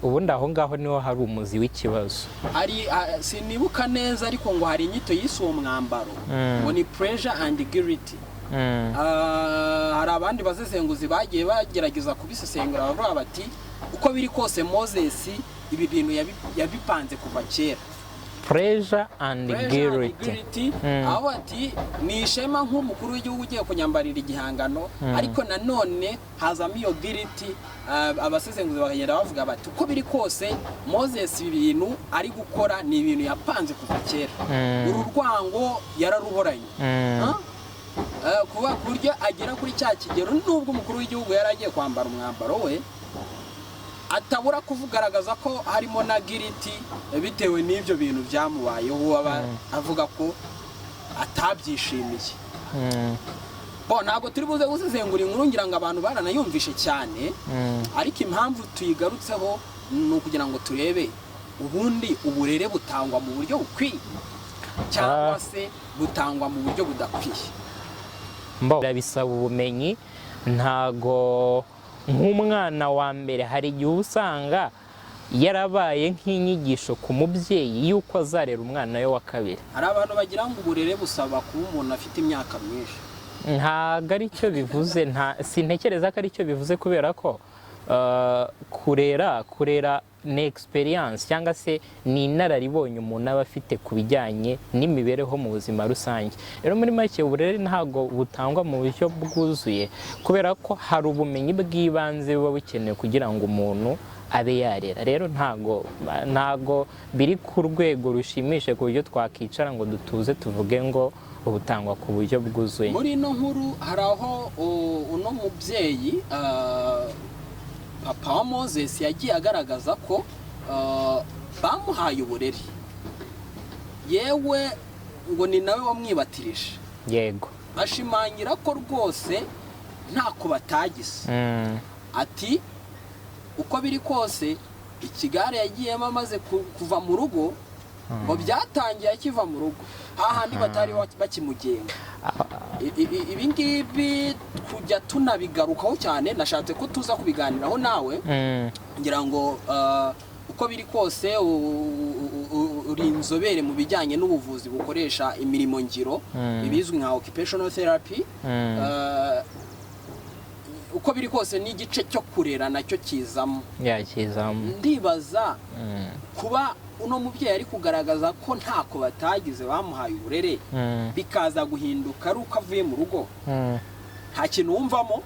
Ubundi aho ngaho niho hari umuzi w'ikibazo. Hari sinibuka neza, ariko ngo hari inyito yise uwo mwambaro, ngo ni "pleasure and guilty". Hari abandi basesenguzi bagiye bagerageza kubisesengura, bavuga bati uko biri kose Moses ibi bintu yabipanze kuva kera. Pleasure and Pleasure and guilty. guilty. Aho ati ni ishema nk'umukuru w'igihugu ugiye kunyambarira igihangano, ariko nanone hazamo iyo guilty. Abasesenguzi bakagenda bavuga bati uko biri kose Moses ibi bintu ari gukora ni ibintu yapanze kuva kera. Uru rwango yararuhoranye. Huh? Kuba ku buryo agera kuri cya kigero, nubwo umukuru w'igihugu yari agiye kwambara umwambaro we, atabura kuvugaragaza ko harimo na guilty bitewe n'ibyo bintu byamubayeho, aba avuga ko atabyishimiye. Bo ntabwo turi buze gusesengura inkuru, ngira ngo abantu baranayumvishe cyane, ariko impamvu tuyigarutseho Ni ukugira ngo turebe ubundi uburere butangwa mu buryo bukwiye cyangwa se butangwa mu buryo budakwiye. Mbo birabisaba ubumenyi. Ntago nk'umwana wa mbere, hari igihe uba usanga yarabaye nk'inyigisho ku mubyeyi y'uko azarera umwana we wa kabiri. Hari abantu bagira ngo uburere busaba kuba umuntu afite imyaka myinshi. Ntabwo ari cyo bivuze, nta sintekereza ko ari cyo bivuze, kubera ko kurera ni experience cyangwa se ni inararibonye umuntu aba afite ku bijyanye n'imibereho mu buzima rusange. Rero muri make, uburere ntabwo butangwa mu buryo bwuzuye, kubera ko hari ubumenyi bw'ibanze buba bukenewe kugira ngo umuntu abe yarera. Rero ntago biri ku rwego rushimishije ku buryo twakicara ngo dutuze tuvuge ngo butangwa ku buryo bwuzuye. Muri ino nkuru hari aho uno mubyeyi, papa wa Moses, yagiye agaragaza ko bamuhaye uburere, yewe ngo ni nawe wamwibatirije. Ashimangira ko rwose ntako batagize. Ati uko biri kose ikigare yagiyemo amaze kuva mu rugo, ngo byatangiye akiva mu rugo hahandi batari bakimugenga. Ibi ngibi kujya tunabigarukaho cyane, nashatse ko tuza kubiganiraho nawe. Ngira ngo uko biri kose uri inzobere mu bijyanye n'ubuvuzi bukoresha imirimo ngiro, ibizwi nka occupational therapy. Uko biri kose n'igice cyo kurera nacyo kizamo. Yakizamo. Ndibaza kuba uno mubyeyi ari kugaragaza ko ntako batagize, bamuhaye uburere, bikaza guhinduka ari uko avuye mu rugo, nta kintu wumvamo?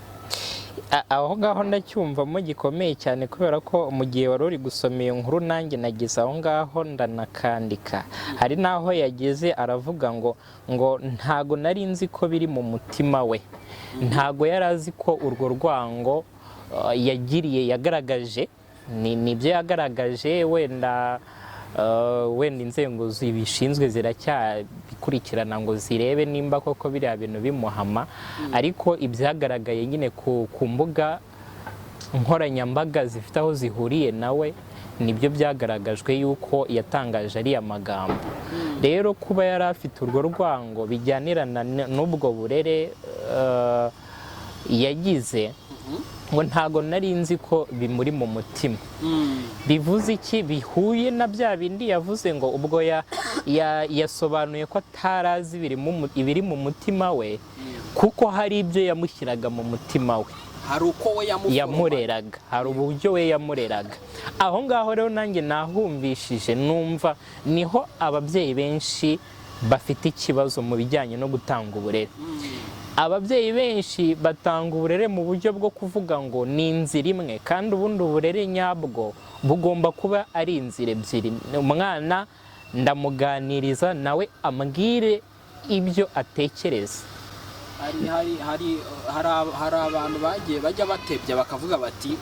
Aho ngaho ndacyumvamo gikomeye cyane, kubera ko mu gihe wari uri gusoma iyo nkuru nanjye nageze aho ngaho ndanakandika. Hari n'aho yageze aravuga ngo ntago nari nzi ko biri mu mutima we. Ntago yari azi ko urwo rwango yagiriye, yagaragaje, ni nibyo yagaragaje. Wenda inzego zibishinzwe ziracyabikurikirana ngo zirebe nimba koko biriya bintu bimuhama, ariko ibyagaragaye nyine ku mbuga nkoranyambaga zifite aho zihuriye nawe, nibyo byagaragajwe yuko yatangaje ariya magambo. Rero kuba yari afite urwo rwango bijyanirana n'ubwo burere yagize, ngo ntago nari nzi ko bimuri mu mutima. Bivuze iki? Bihuye na bya bindi yavuze ngo ubwo yasobanuye ko atarazi ibiri mu mutima we, kuko hari ibyo yamushyiraga mu mutima we. Hari uko we yamuforoma. Yamureraga, hari uburyo we yamureraga. Aho ngaho rero nanjye nahumvishije, numva niho ababyeyi benshi bafite ikibazo mu bijyanye no gutanga uburere. Ababyeyi benshi batanga uburere mu buryo bwo kuvuga ngo ni inzira imwe, kandi ubundi uburere nyabwo bugomba kuba ari inzira ebyiri. Umwana ndamuganiriza, nawe ambwire ibyo atekereza. Hari abantu bagiye bajya batebya bakavuga bati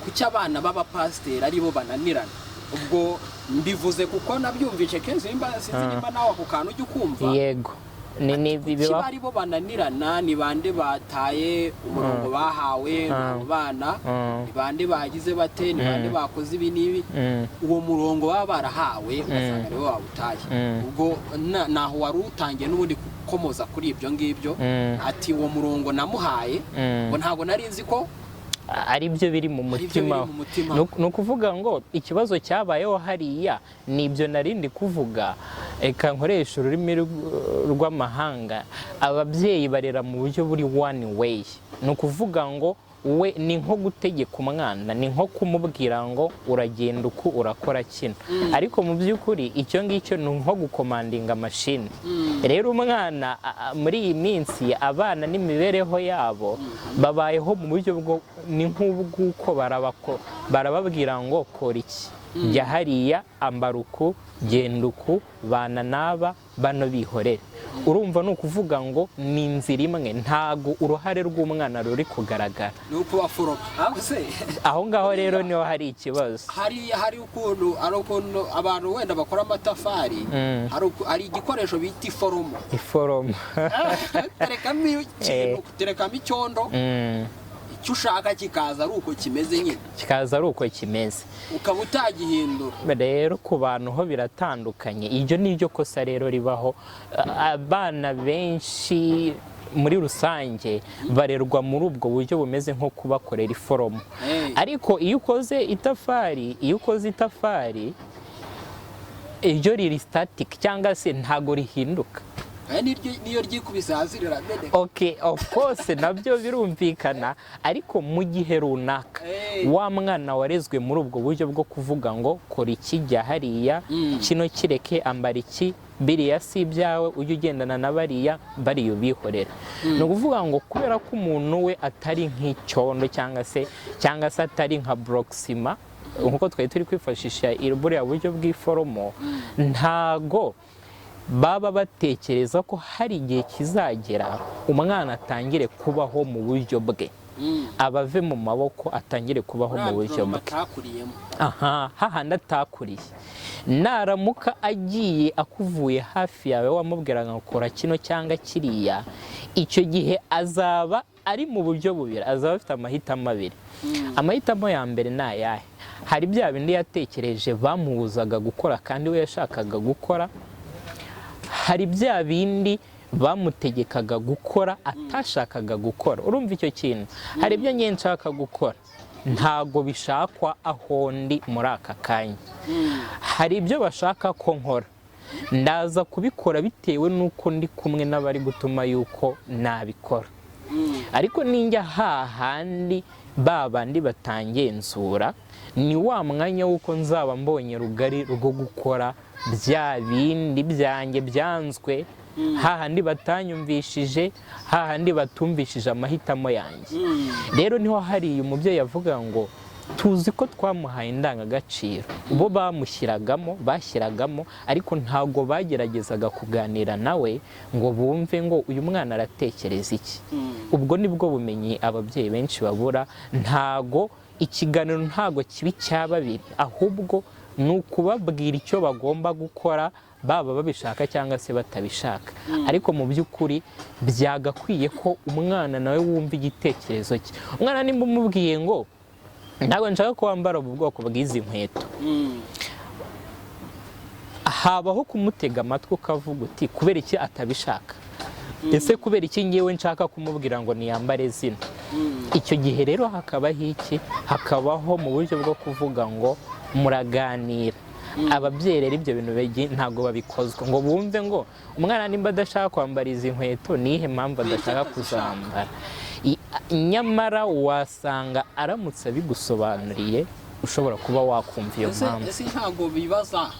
kuki abana b'abapasiteri aribo bananirana? Ubwo mbivuze kuko nabyumvise kenshi, nimba sinzi nimba nawe ako kantu ujya ukumva. Yego, ni Kuki biba. aribo bananirana? Ni bande bataye umurongo bahawe abo bana? Ni bande bagize bate? Ni bande bakoze ibi n'ibi? Uwo murongo baba barahawe ugasanga nibo bawutaye. Ubwo naho wari utangiye n'ubundi gukomoza kuri ibyo ngibyo. Ati uwo murongo namuhaye, ngo ntabwo nari nzi ko ari byo biri mu ari byo mutima. Biri mu mutima. Ni ukuvuga ngo ikibazo cyabayeho hariya ni ibyo narindi kuvuga. Reka nkoresha ururimi rw'amahanga. Ababyeyi barera mu buryo buri one way. Ni ukuvuga ngo we ni nko gutegeka umwana, ni nko kumubwira ngo uragenda uku, urakora kino, ariko mu by'ukuri icyo ngicyo ni nko gukomandinga mashini. Rero umwana muri iyi minsi abana n'imibereho yabo babayeho mu buryo bwo ni nk'ubw'uko barababwira ngo kora iki, jya hariya, ambara uku, genda uku, bana n'aba, bano bihorere. Urumva, ni ukuvuga ngo ni inzira imwe, ntago uruhare rw'umwana ruri kugaragara. Ni ukubaforoma ahubwo se. Aho ngaho rero niho hari ikibazo. Hari ukuntu abantu wenda bakora amatafari, hari igikoresho bita iforomo. Iforomo. Terekamo ikintu, terekamo icyondo. Icyo ushaka kikaza ari uko kimeze nyine. Kikaza ari uko kimeze. Ukaba utagihindura. Rero ku bantu ho biratandukanye. Iryo ni ryo kosa rero ribaho. Abana benshi muri rusange barerwa muri ubwo buryo bumeze nko kubakorera iforomo. Ariko iyo ukoze itafari, iryo riri static cyangwa se ntago rihinduka. Aya niyo ryikubise hasi rirameneka. Okay, of course nabyo birumvikana, ariko mu gihe runaka wa mwana warezwe muri ubwo buryo bwo kuvuga ngo kora iki, jya hariya, kino kireke, ambara iki, biriya si ibyawe, ujye ugendana na bariya, bariya ubihorera, ni ukuvuga ngo kubera ko umuntu we atari nk'icyondo cyangwa se atari nka borokisima nkuko twari turi kwifashisha buriya buryo bw'iforomo, ntago baba batekereza ko hari igihe kizagera umwana atangire kubaho mu buryo bwe, abave mu maboko, atangire kubaho mu buryo bwe. Atakuriyemo. Aha hahandi atakuriye, naramuka agiye akuvuye hafi yawe wamubwiraga ngo kora kino cyangwa kiriya, icyo gihe azaba ari mu buryo bubiri, azaba afite amahitamo abiri. Amahitamo ya mbere ni ayahe? Hari bya bindi yatekereje bamubuzaga gukora kandi we yashakaga gukora, hari bya bindi bamutegekaga gukora atashakaga gukora. Urumva icyo kintu? Hari ibyo ngiye nshaka gukora, ntago bishakwa aho ndi muri aka kanya. Hari ibyo bashaka ko nkora, ndaza kubikora bitewe n'uko ndi kumwe n'abari gutuma yuko nabikora, ariko ninjya hahandi ba bandi batangenzura, ni wa mwanya w'uko nzaba mbonye rugari rwo gukora bya bindi byanjye byanzwe, hahandi batanyumvishije, hahandi batumvishije amahitamo yanjye. Rero niho hariya umubyeyi avuga ngo tuzi ko twamuhaye indangagaciro, bo bamushyiragamo, bashyiragamo, ariko ntabwo bageragezaga kuganira nawe ngo bumve ngo uyu mwana aratekereza iki. Ubwo nibwo bumenyi ababyeyi benshi babura. Ntago ikiganiro ntago kibi cya babiri, ahubwo ni ukubabwira icyo bagomba gukora, baba babishaka cyangwa se batabishaka. Ariko mu by'ukuri byagakwiye ko umwana nawe wumva igitekerezo cye. Umwana nimba umubwiye ngo ntabwo nshaka ko wambara ubu bwoko bw'izi nkweto, habaho kumutega amatwi ukavuga uti kubera iki atabishaka? Ese kubera iki ngewe nshaka kumubwira ngo niyambare zino? Icyo gihe rero hakabaho iki? Hakabaho mu buryo bwo kuvuga ngo muraganira. Ababyeyi rero ibyo bintu ntabwo babikozwa ngo bumve ngo umwana nimba adashaka kwambara izi nkweto, ni iyihe mpamvu adashaka kuzambara? Nyamara wasanga aramutse abigusobanuriye ushobora kuba wakumva iyo Ese mpamvu. Ese ntabwo bibaza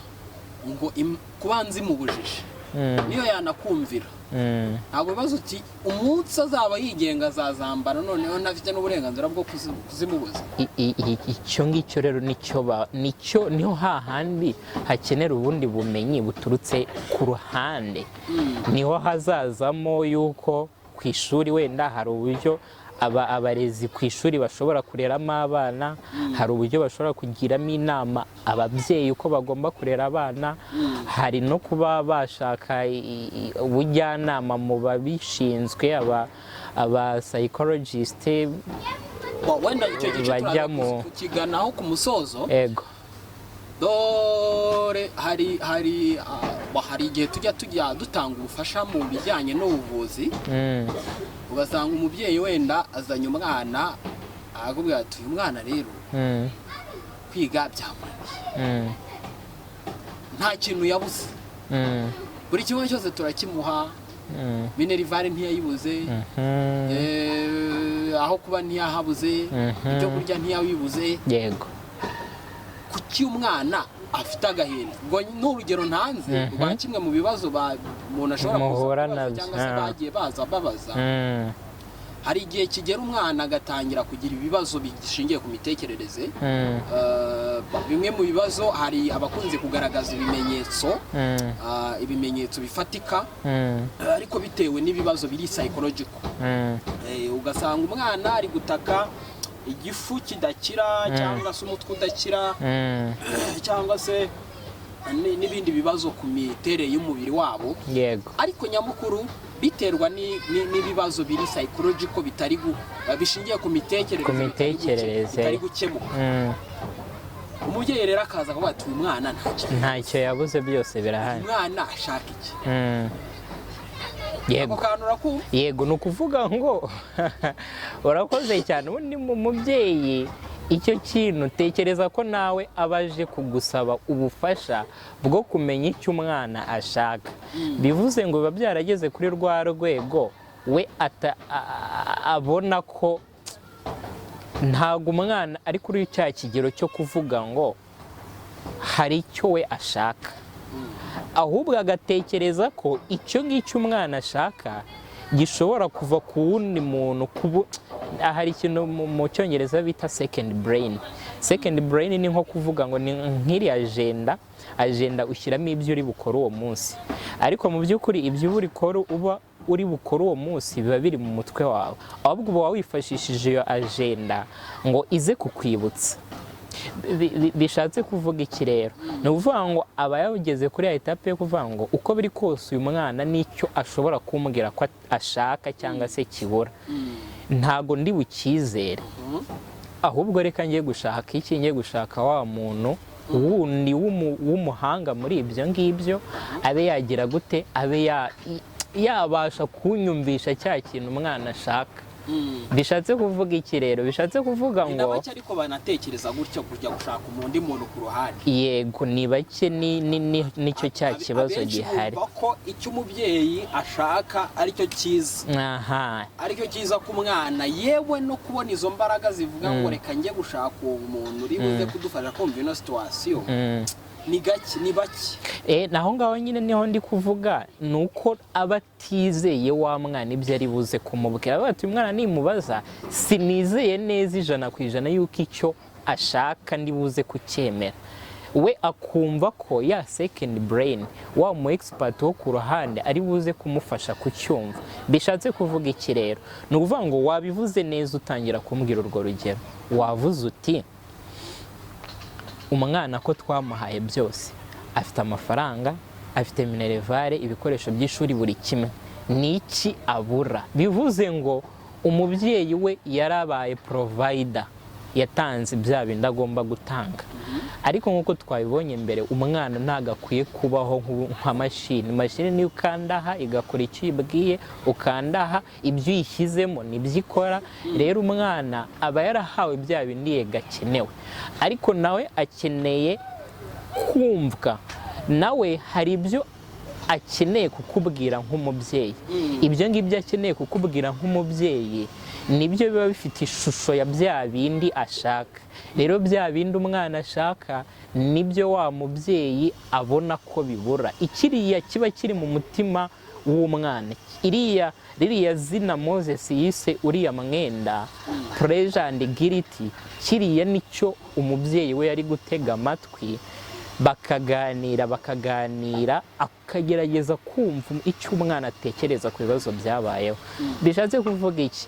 ngo kuba nzi mu bujiji niyo yanakumvira? Ntabwo bibaza uti umunsi azaba yigenga azazambara, noneho ntafite n'uburenganzira bwo kuzimubuza? Icyo ngicyo rero nicyo niho hahandi hakenera ubundi bumenyi buturutse ku ruhande. Niho hazazamo yuko ku ishuri wenda hari uburyo abarezi ku ishuri bashobora kureramo abana, hari uburyo bashobora kugiramo inama ababyeyi uko bagomba kurera abana, hari no kuba bashaka ubujyanama mu babishinzwe, aba psychologist. Wenda icyo gice Bajya turaza kukiganaho ku musozo. Ego. Dore hari igihe tujya dutanga ubufasha mu bijyanye n'ubuvuzi, ugasanga umubyeyi wenda azanye umwana akakubwira ati uyu mwana rero kwiga byamunaniye, nta kintu yabuze, buri kimwe cyose turakimuha, minerval ntiyayibuze, aho kuba ntiyahabuze, ibyo kurya ntiyabibuze. Kuki umwana afite agahinda? Ubwo ni urugero ntanze rwa kimwe mu bibazo umuntu ashobora kuza Muhura kubaza nabyo. cyangwa se bagiye baza babaza. Hari igihe kigera umwana agatangira kugira ibibazo bishingiye ku mitekerereze. Bimwe mu bibazo, hari abakunze kugaragaza ibimenyetso, ibimenyetso bifatika, ariko bitewe n'ibibazo biri psychological. Ugasanga umwana ari gutaka igifu kidakira, cyangwa se umutwe udakira, cyangwa se n'ibindi bibazo ku miterere y'umubiri wabo. Ariko nyamukuru Biterwa n'ibibazo biri psychological, bitari bishingiye ku mitekerereze, Ku mitekerereze. bitari gukemuka. Umubyeyi rero akaza akavuga ati: "Uyu mwana ntacyo Ntacyo yabuze, byose birahari. Umwana ashaka iki?" Ako kantu urakumva? Yego, ni ukuvuga ngo urakoze cyane. Ubundi mu mubyeyi icyo kintu, tekereza ko nawe aba aje kugusaba ubufasha bwo kumenya icyo umwana ashaka. Bivuze ngo biba byarageze kuri rwa rwego we abona ko ntabwo umwana ari kuri cya kigero cyo kuvuga ngo hari icyo we ashaka, ahubwo agatekereza ko icyo ngicyo umwana ashaka gishobora kuva ku wundi muntu. Hari ikintu mu Cyongereza bita second brain. Second brain ni nko kuvuga ngo ni nk'iriya agenda. Agenda ushyiramo ibyo uri bukore uwo munsi, ariko mu by'ukuri ibyo uba uri bukore uwo munsi biba biri mu mutwe wawe, ahubwo uba wifashishije iyo agenda ngo ize kukwibutsa. Bishatse kuvuga iki rero? Ni ukuvuga ngo aba yageze kuri ya étape yo kuvuga ngo uko biri kose uyu mwana n'icyo ashobora kumbwira ko ashaka cyangwa se kibura, ntago ndi bucyizere, ahubwo reka ngiye gushaka iki? Ngiye gushaka wa muntu wundi w'umuhanga muri ibyo ngibyo, abe yagira gute, abe yabasha kunyumvisha cya kintu umwana ashaka. Bishatse kuvuga iki rero? Bishatse kuvuga Ni na ngo bake ariko banatekereza gutyo, kujya gushaka undi muntu ku ruhande. Yego, ni bake, nicyo cya kibazo Abenshi gihari. bumva ko icyo umubyeyi ashaka aricyo cyiza, aricyo cyiza ku mwana. Yewe, no kubona izo mbaraga zivuga ngo reka njye gushaka uwo muntu uri buze kudufasha kumva ino situation, ni gake, ni bake. Naho ngaho nyine niho ndi kuvuga, ni uko aba atizeye wa mwana ibyo ari buze kumubwira. Avuga ati: "Uyu mwana nimubaza sinizeye neza 100% yuko icyo ashaka ndi buze kucyemera." We akumva ko ya second brain, wa mu expert wo ku ruhande, ari buze kumufasha kucyumva. Bishatse kuvuga iki rero? Ni ukuvuga ngo wabivuze neza utangira kumbwira urwo rugero, wavuze uti: "Umwana ko twamuhaye byose, afite amafaranga, afite minerval, ibikoresho by'ishuri, buri kimwe, ni iki abura?" Bivuze ngo umubyeyi we yarabaye provider, yatanze bya bindi agomba gutanga. Ariko nk'uko twabibonye mbere, umwana ntabwo akwiye kubaho nka mashini. Mashini niyo ukanda aha igakora icyo uyibwiye, ukanda aha, ibyo uyishyizemo nibyo ikora. Rero umwana aba yarahawe bya bindi yego akenewe, ariko nawe akeneye kumvwa, nawe hari ibyo akeneye kukubwira nk'umubyeyi. Ibyo ngibyo akeneye kukubwira nk'umubyeyi nibyo biba bifite ishusho ya bya bindi ashaka. Rero bya bindi umwana ashaka nibyo wa mubyeyi abona ko bibura. Ikiriya kiba kiri mu mutima w'umwana, ririya zina Moses yise uriya mwenda, pressure and guilt, kiriya nicyo umubyeyi we yari gutega amatwi, bakaganira, bakaganira, akagerageza kumva icyo umwana atekereza ku bibazo byabayeho. Bishatse kuvuga iki?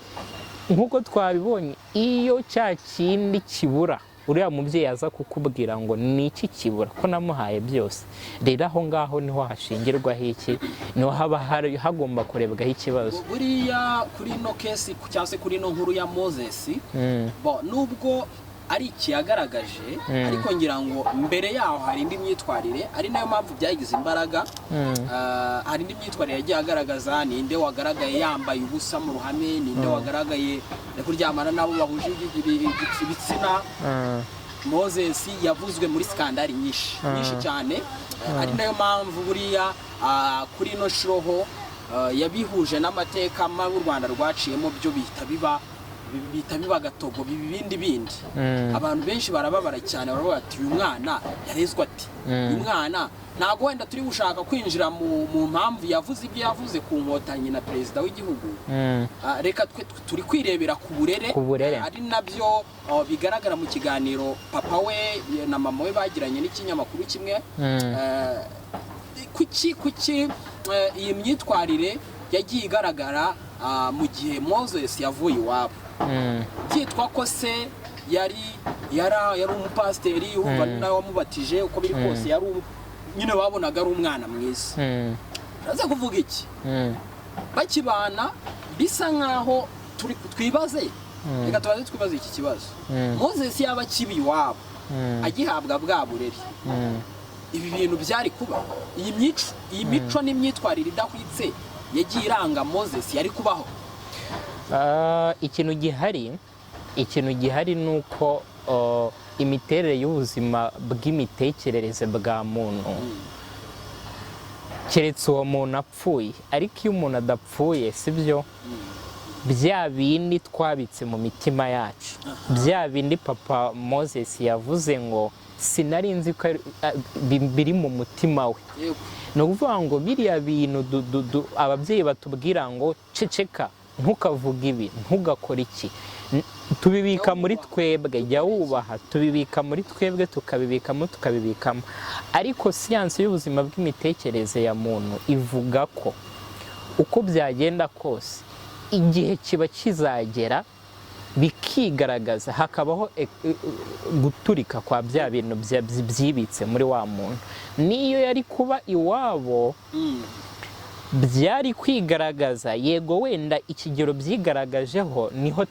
Nk'uko twabibonye, iyo cya kindi kibura, uriya mubyeyi aza kukubwira ngo ni iki kibura ko namuhaye byose? Rero aho ngaho niho hashingirwaho iki, niho haba hagomba kurebwaho ikibazo. Buriya kuri ino case cyangwa se kuri ino nkuru ya Moses, bo nubwo ari iki yagaragaje, ariko ngira ngo mbere yaho hari indi myitwarire, ari nayo mpamvu byagize imbaraga. Hari indi myitwarire yagiye agaragaza. Ninde wagaragaye yambaye ubusa mu ruhame? Ninde wagaragaye ari kuryamana n'abo bahuje ibitsina? Moses yavuzwe muri scandal nyinshi, nyinshi cyane, ari nayo mpamvu buriya kuri ino shuro yabihuje n'amateka mabi u Rwanda rwaciyemo, byo bihita biba agatogo, biba ibindi bindi. Abantu benshi barababara cyane, baravuga bati: "Uyu mwana yarezwe ati?" Uyu mwana, ntabwo wenda turi gushaka kwinjira mu mpamvu yavuze ibyo yavuze ku Nkotanyi na perezida w'igihugu. Reka twe turi kwirebera ku burere, Ku burere. Ari nabyo bigaragara mu kiganiro papa we na mama we bagiranye n'ikinyamakuru kimwe. Kuki iyi myitwarire yagiye igaragara mu gihe Moses yavuye iwabo, byitwa ko se yari umupasiteri, urumva ni nawe wamubatije, uko biri kose yari nyine babonaga ari umwana mwiza? Uraza kuvuga iki? Bakibana bisa nkaho turi twibaze, reka tubaze, twibaze iki kibazo: Moses yaba akiba iwabo, agihabwa bwa burere, ibi bintu byari kuba? Iyi mico n'imyitwarire idahwitse yagiye iranga Moses yari kubaho? Ah, ikintu gihari ni uko imiterere y'ubuzima bw'imitekerereze bwa muntu, keretse uwo muntu apfuye, ariko iyo umuntu adapfuye, sibyo, bya bindi twabitse mu mitima yacu, bya bindi papa Moses yavuze ngo sinari nzi ko biri mu mutima we. Ni ukuvuga ngo biriya bintu ababyeyi batubwira ngo ceceka, ntukavuge ibi, ntugakore iki, tubibika muri twebwe, jya wubaha, tubibika muri twebwe, tukabibikamo, tukabibikamo. Ariko siyansi y'ubuzima bw'imitekerereze ya muntu ivuga ko uko byagenda kose igihe kiba kizagera bikigaragaza, hakabaho guturika kwa bya bintu byibitse muri wa muntu. Niyo yari kuba iwabo, byari kwigaragaza, yego, wenda ikigero byigaragajeho niho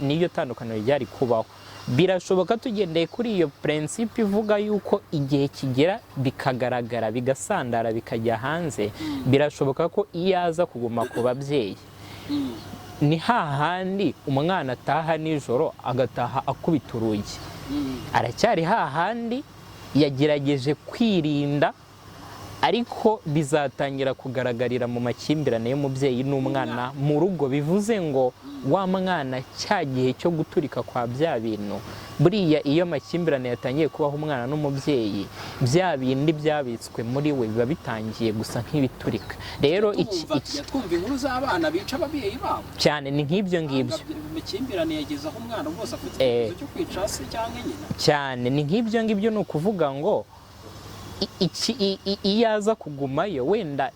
niyo tandukaniro ryari kubaho. Birashoboka, tugendeye kuri iyo principe ivuga yuko igihe kigera bikagaragara, bigasandara, bikajya hanze, birashoboka ko iyo aza kuguma ku babyeyi, ni hahandi umwana ataha nijoro agataha akubita urugi, aracyari hahandi yagerageje kwirinda, ariko bizatangira kugaragarira mu makimbirane y'umubyeyi n'umwana mu rugo. Bivuze ngo wa mwana, cya gihe cyo guturika kwa bya bintu, buriya iyo amakimbirane yatangiye kubaho umwana n'umubyeyi, bya bindi byabitswe muri we biba bitangiye gusa nk'ibiturika. Rero iki Tumva, tujya twumva inkuru z'abana bica ababyeyi babo. Cyane, ni nk'ibyo ngibyo. Amakimbirane yageze aho umwana rwose afite icyemezo cyo kwica se cyangwa nyina. Cyane, ni nk'ibyo ngibyo. Ni ukuvuga ngo iyo aza kugumayo, wenda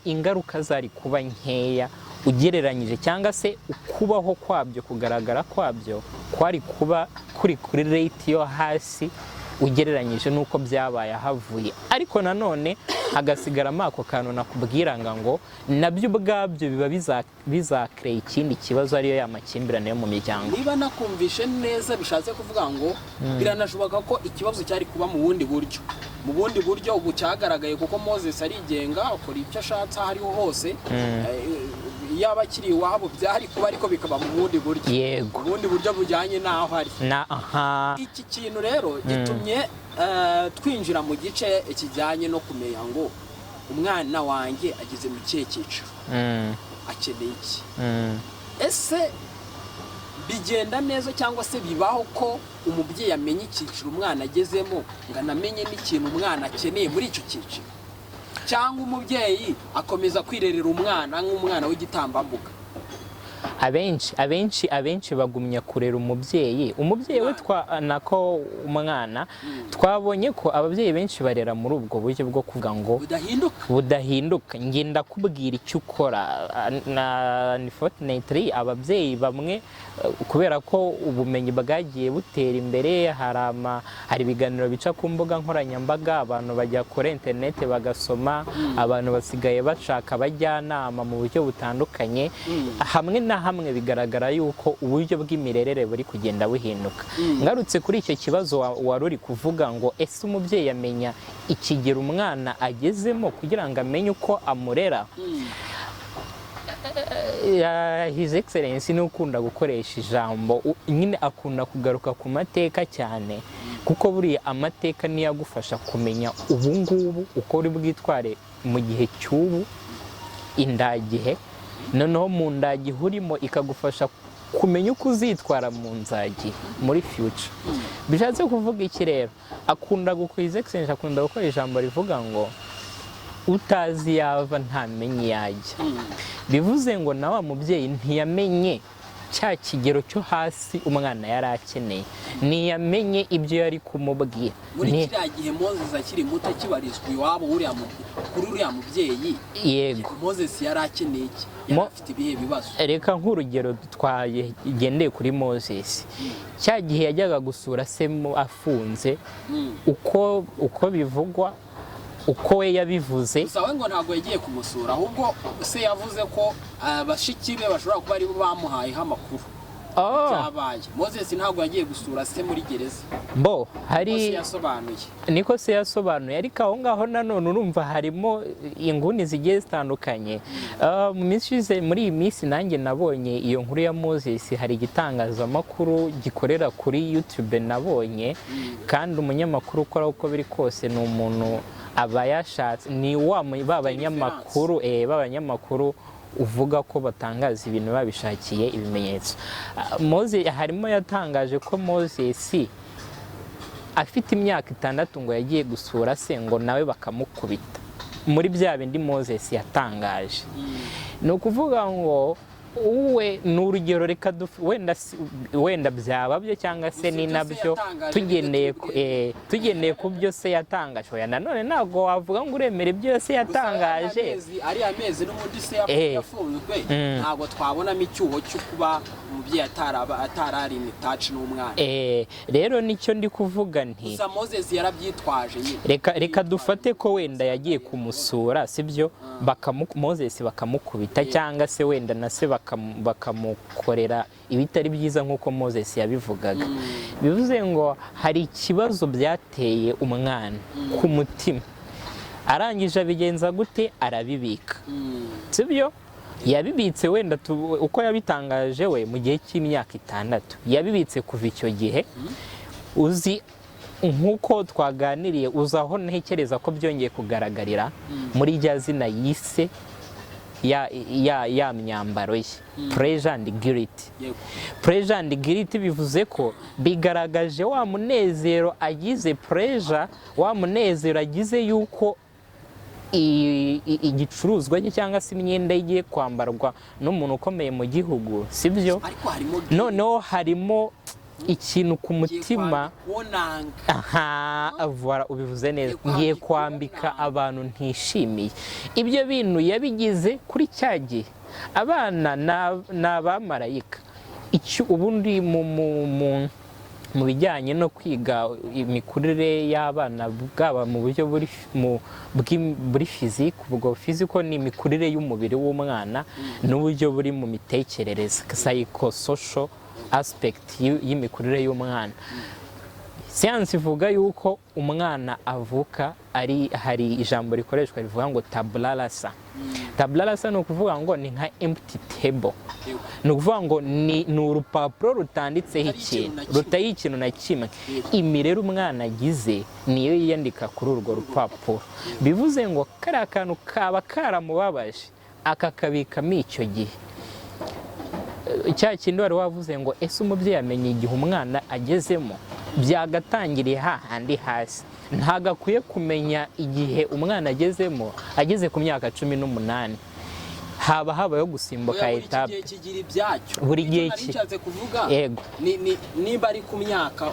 ingaruka zari kuba nkeya ugereranyije, cyangwa se ukubaho kwabyo, kugaragara kwabyo kwari kuba kuri rate yo hasi ugereranyije n'uko byabaye ahavuye. Ariko nanone hagasigaramo ako kantu nakubwiraga ngo nabyo ubwabyo biba bizakereye ikindi kibazo, ariyo ya makimbirane yo mu miryango. Niba nakumvishe neza, bishatse kuvuga ngo biranashoboka ko ikibazo cyari kuba mu bundi buryo ubu cyagaragaye, kuko Moses arigenga, akora icyo ashatse aho ariho hose. Yaba akiri iwabo byari kuba, ariko bikaba mu bundi buryo, ubundi buryo bujyanye n'aho ari. Na aha. Iki kintu rero gitumye twinjira mu gice kijyanye no kumenya ngo umwana wanjye ageze mu kihe cyiciro, akeneye iki. Ese bigenda neza cyangwa se bibaho ko umubyeyi amenya icyiciro umwana agezemo, ngo anamenye n'ikintu umwana akeneye muri icyo cyiciro, cyangwa umubyeyi akomeza kwirerera umwana nk'umwana w'igitambambuga? Abenshi bagumya kurera umubyeyi we twa nako umwana. Twabonye ko ababyeyi benshi barera muri ubwo buryo bwo kuvuga ngo budahinduka. Budahinduka, njye ndakubwira icyo ukora. Na unfortunately ababyeyi bamwe, kubera ko ubumenyi bwagiye butera imbere, hari ibiganiro bica ku mbuga nkoranyambaga, abantu bajya kuri interineti bagasoma, abantu basigaye bashaka abajyanama mu buryo butandukanye. Hamwe na hamwe bigaragara yuko uburyo bw'imirerere buri kugenda buhinduka. Ngarutse kuri icyo kibazo wari uri kuvuga ngo ese umubyeyi amenya ikigero umwana agezemo kugira ngo amenye uko amurera? His Excellence ni ukunda gukoresha ijambo nyine akunda kugaruka ku mateka cyane, kuko buriya amateka niyo agufasha kumenya ubu ngubu uko uri bwitware mu gihe cy'ubu, indagihe, noneho mu ndagihe urimo ikagufasha kumenya uko uzitwara mu nzagihe, muri future. Bishatse kuvuga iki rero? Akunda His Excellence akunda gukora ijambo rivuga ngo utazi yava ntamenye iyo ajya. Bivuze ngo na wa mubyeyi ntiyamenye cya kigero cyo hasi umwana yari akeneye, ntiyamenye ibyo yari kumubwira. Muri kiriya gihe Moses akiri muto, akibarizwa iwabo kuri uriya mubyeyi, Moses yari akeneye iki? Yari afite ibihe bibazo? Reka nk'urugero twagendeye kuri Moses, cya gihe yajyaga gusura se afunze, uko bivugwa. Uko we yabivuze. Gusa we ngo ntabwo yagiye kumusura, ahubwo se yavuze ko bashiki be bashobora kuba aribo bamuhayeho amakuru Oh, byabaye. Moses ntabwo yagiye gusura se muri gereza. Bo Moses hari yasobanuye. Niko se yasobanuye, ariko aho ngaho nanone urumva harimo inguni zigiye zitandukanye. Mu minsi ishize, muri iyi minsi nanjye nabonye iyo nkuru ya Moses. Hari igitangazamakuru gikorera kuri YouTube nabonye, kandi umunyamakuru ukora, uko biri kose ni umuntu aba yashatse, ni wa ba banyamakuru, ba banyamakuru uvuga ko batangaza ibintu babishakiye ibimenyetso. Moses harimo yatangaje ko Moses afite imyaka 6 ngo yagiye gusura se, ngo nawe bakamukubita muri bya bindi Moses yatangaje. Ni ukuvuga ngo uwe ni urugero, reka wenda byaba byo cyangwa se Gusa ni ibyo se nabyo yatangaje tugendeye nibyo tugendeye ku byo se yatangaje. Oya, nanone ntabwo wavuga ngo uremera ibyo se yatangaje. Ariya mezi n'ubundi se yafunzwe, ntabwo twabonamo icyuho cyo kuba umubyeyi atarari in touch n'umwana. Rero nicyo ndi kuvuga nti Gusa Moses yarabyitwaje nyine. Reka dufate ko wenda yagiye kumusura, sibyo, Moses bakamukubita, cyangwa se wenda na se bakamukorera ibitari byiza nk'uko Moses yabivugaga. Bivuze ngo hari ikibazo byateye umwana ku mutima. Arangije abigenza gute? Arabibika, sibyo? Yabibitse wenda uko yabitangaje we mu gihe cy'imyaka 6 yabibitse. Kuva icyo gihe, uzi nk'uko twaganiriye, uzi aho ntekereza ko byongeye kugaragarira? Muri rya zina yise ya myambaro ye, Pleasure and Guilt. Pleasure and Guilt bivuze ko bigaragaje wa munezero agize, pleasure, wa munezero agize yuko igicuruzwa cye cyangwa se imyenda ye igiye kwambarwa n'umuntu ukomeye mu gihugu, sibyo? Ariko harimo Noneho harimo ikintu ku mutima. Wonanga. Aha, voilà, ubivuze neza. Ngiye Ngiye kwambika kwambika uwo abantu ntishimiye. Ibyo bintu yabigize kuri cya gihe. Abana ni abamarayika. Icyo ubundi mu bijyanye no kwiga imikurire y'abana, bwaba mu buryo buri buri physique, ubwo physical ni imikurire y'umubiri w'umwana, n'uburyo buri mu mitekerereze, psychosocial aspect y'imikurire y'umwana, siyansi ivuga yuko umwana avuka ari, hari ijambo rikoreshwa rivuga ngo tabula rasa. Tabula rasa ni ukuvuga ngo ni nka empty table. Ni ukuvuga ngo ni urupapuro rutanditseho Rutariho ikintu ikintu na kimwe. Rutariho ikintu na kimwe. Imirere umwana agize niyo yiyandika kuri urwo rupapuro. Bivuze ngo kariya kantu kaba karamubabaje, akakabikamo icyo gihe. Cya kindi wari wavuze ngo ese umubyeyi amenya igihe umwana agezemo? Byagatangiriye hahandi hasi. Ntabwo akwiye kumenya igihe umwana agezemo ageze ku myaka 18, haba habayeho gusimbuka Oya, buri iki étape. gihe kigira ibyacyo. Buri Icyo gihe nari nshatse kuvuga ni nimba ari ku myaka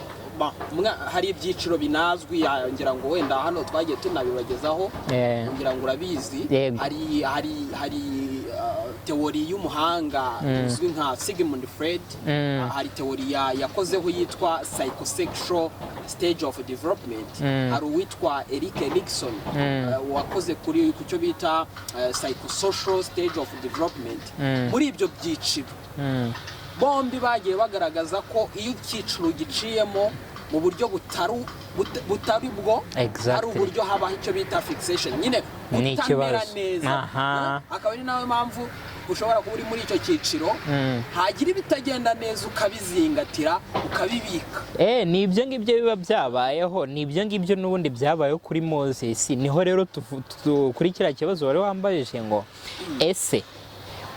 hari ibyiciro binazwi, ngira ngo wenda hano twagiye tunabibagezaho, ngira ngo urabizi. Yego. Hari théorie y'umuhanga uzwi nka Sigmund Freud. Hari théorie yakozeho yitwa psychosexual stage of development. Hari uwitwa Erik Erikson wakoze kuri ku cyo bita psychosocial stage of development. Muri ibyo byiciro bombi bagiye bagaragaza ko iyo icyiciro giciyemo mu buryo butari bwo, hari uburyo habaho icyo bita fixation nyine, Ni kutamera ikibazo. neza. Akaba ari nawe mpamvu ushobora kuba uri muri icyo cyiciro, hagira ibitagenda neza ukabizingatira, ukabibika. Ni ibyo ngibyo biba byabayeho, ni ibyo ngibyo n'ubundi byabayeho kuri Moses. Niho rero kuri kiriya kibazo wari wambajije ngo ese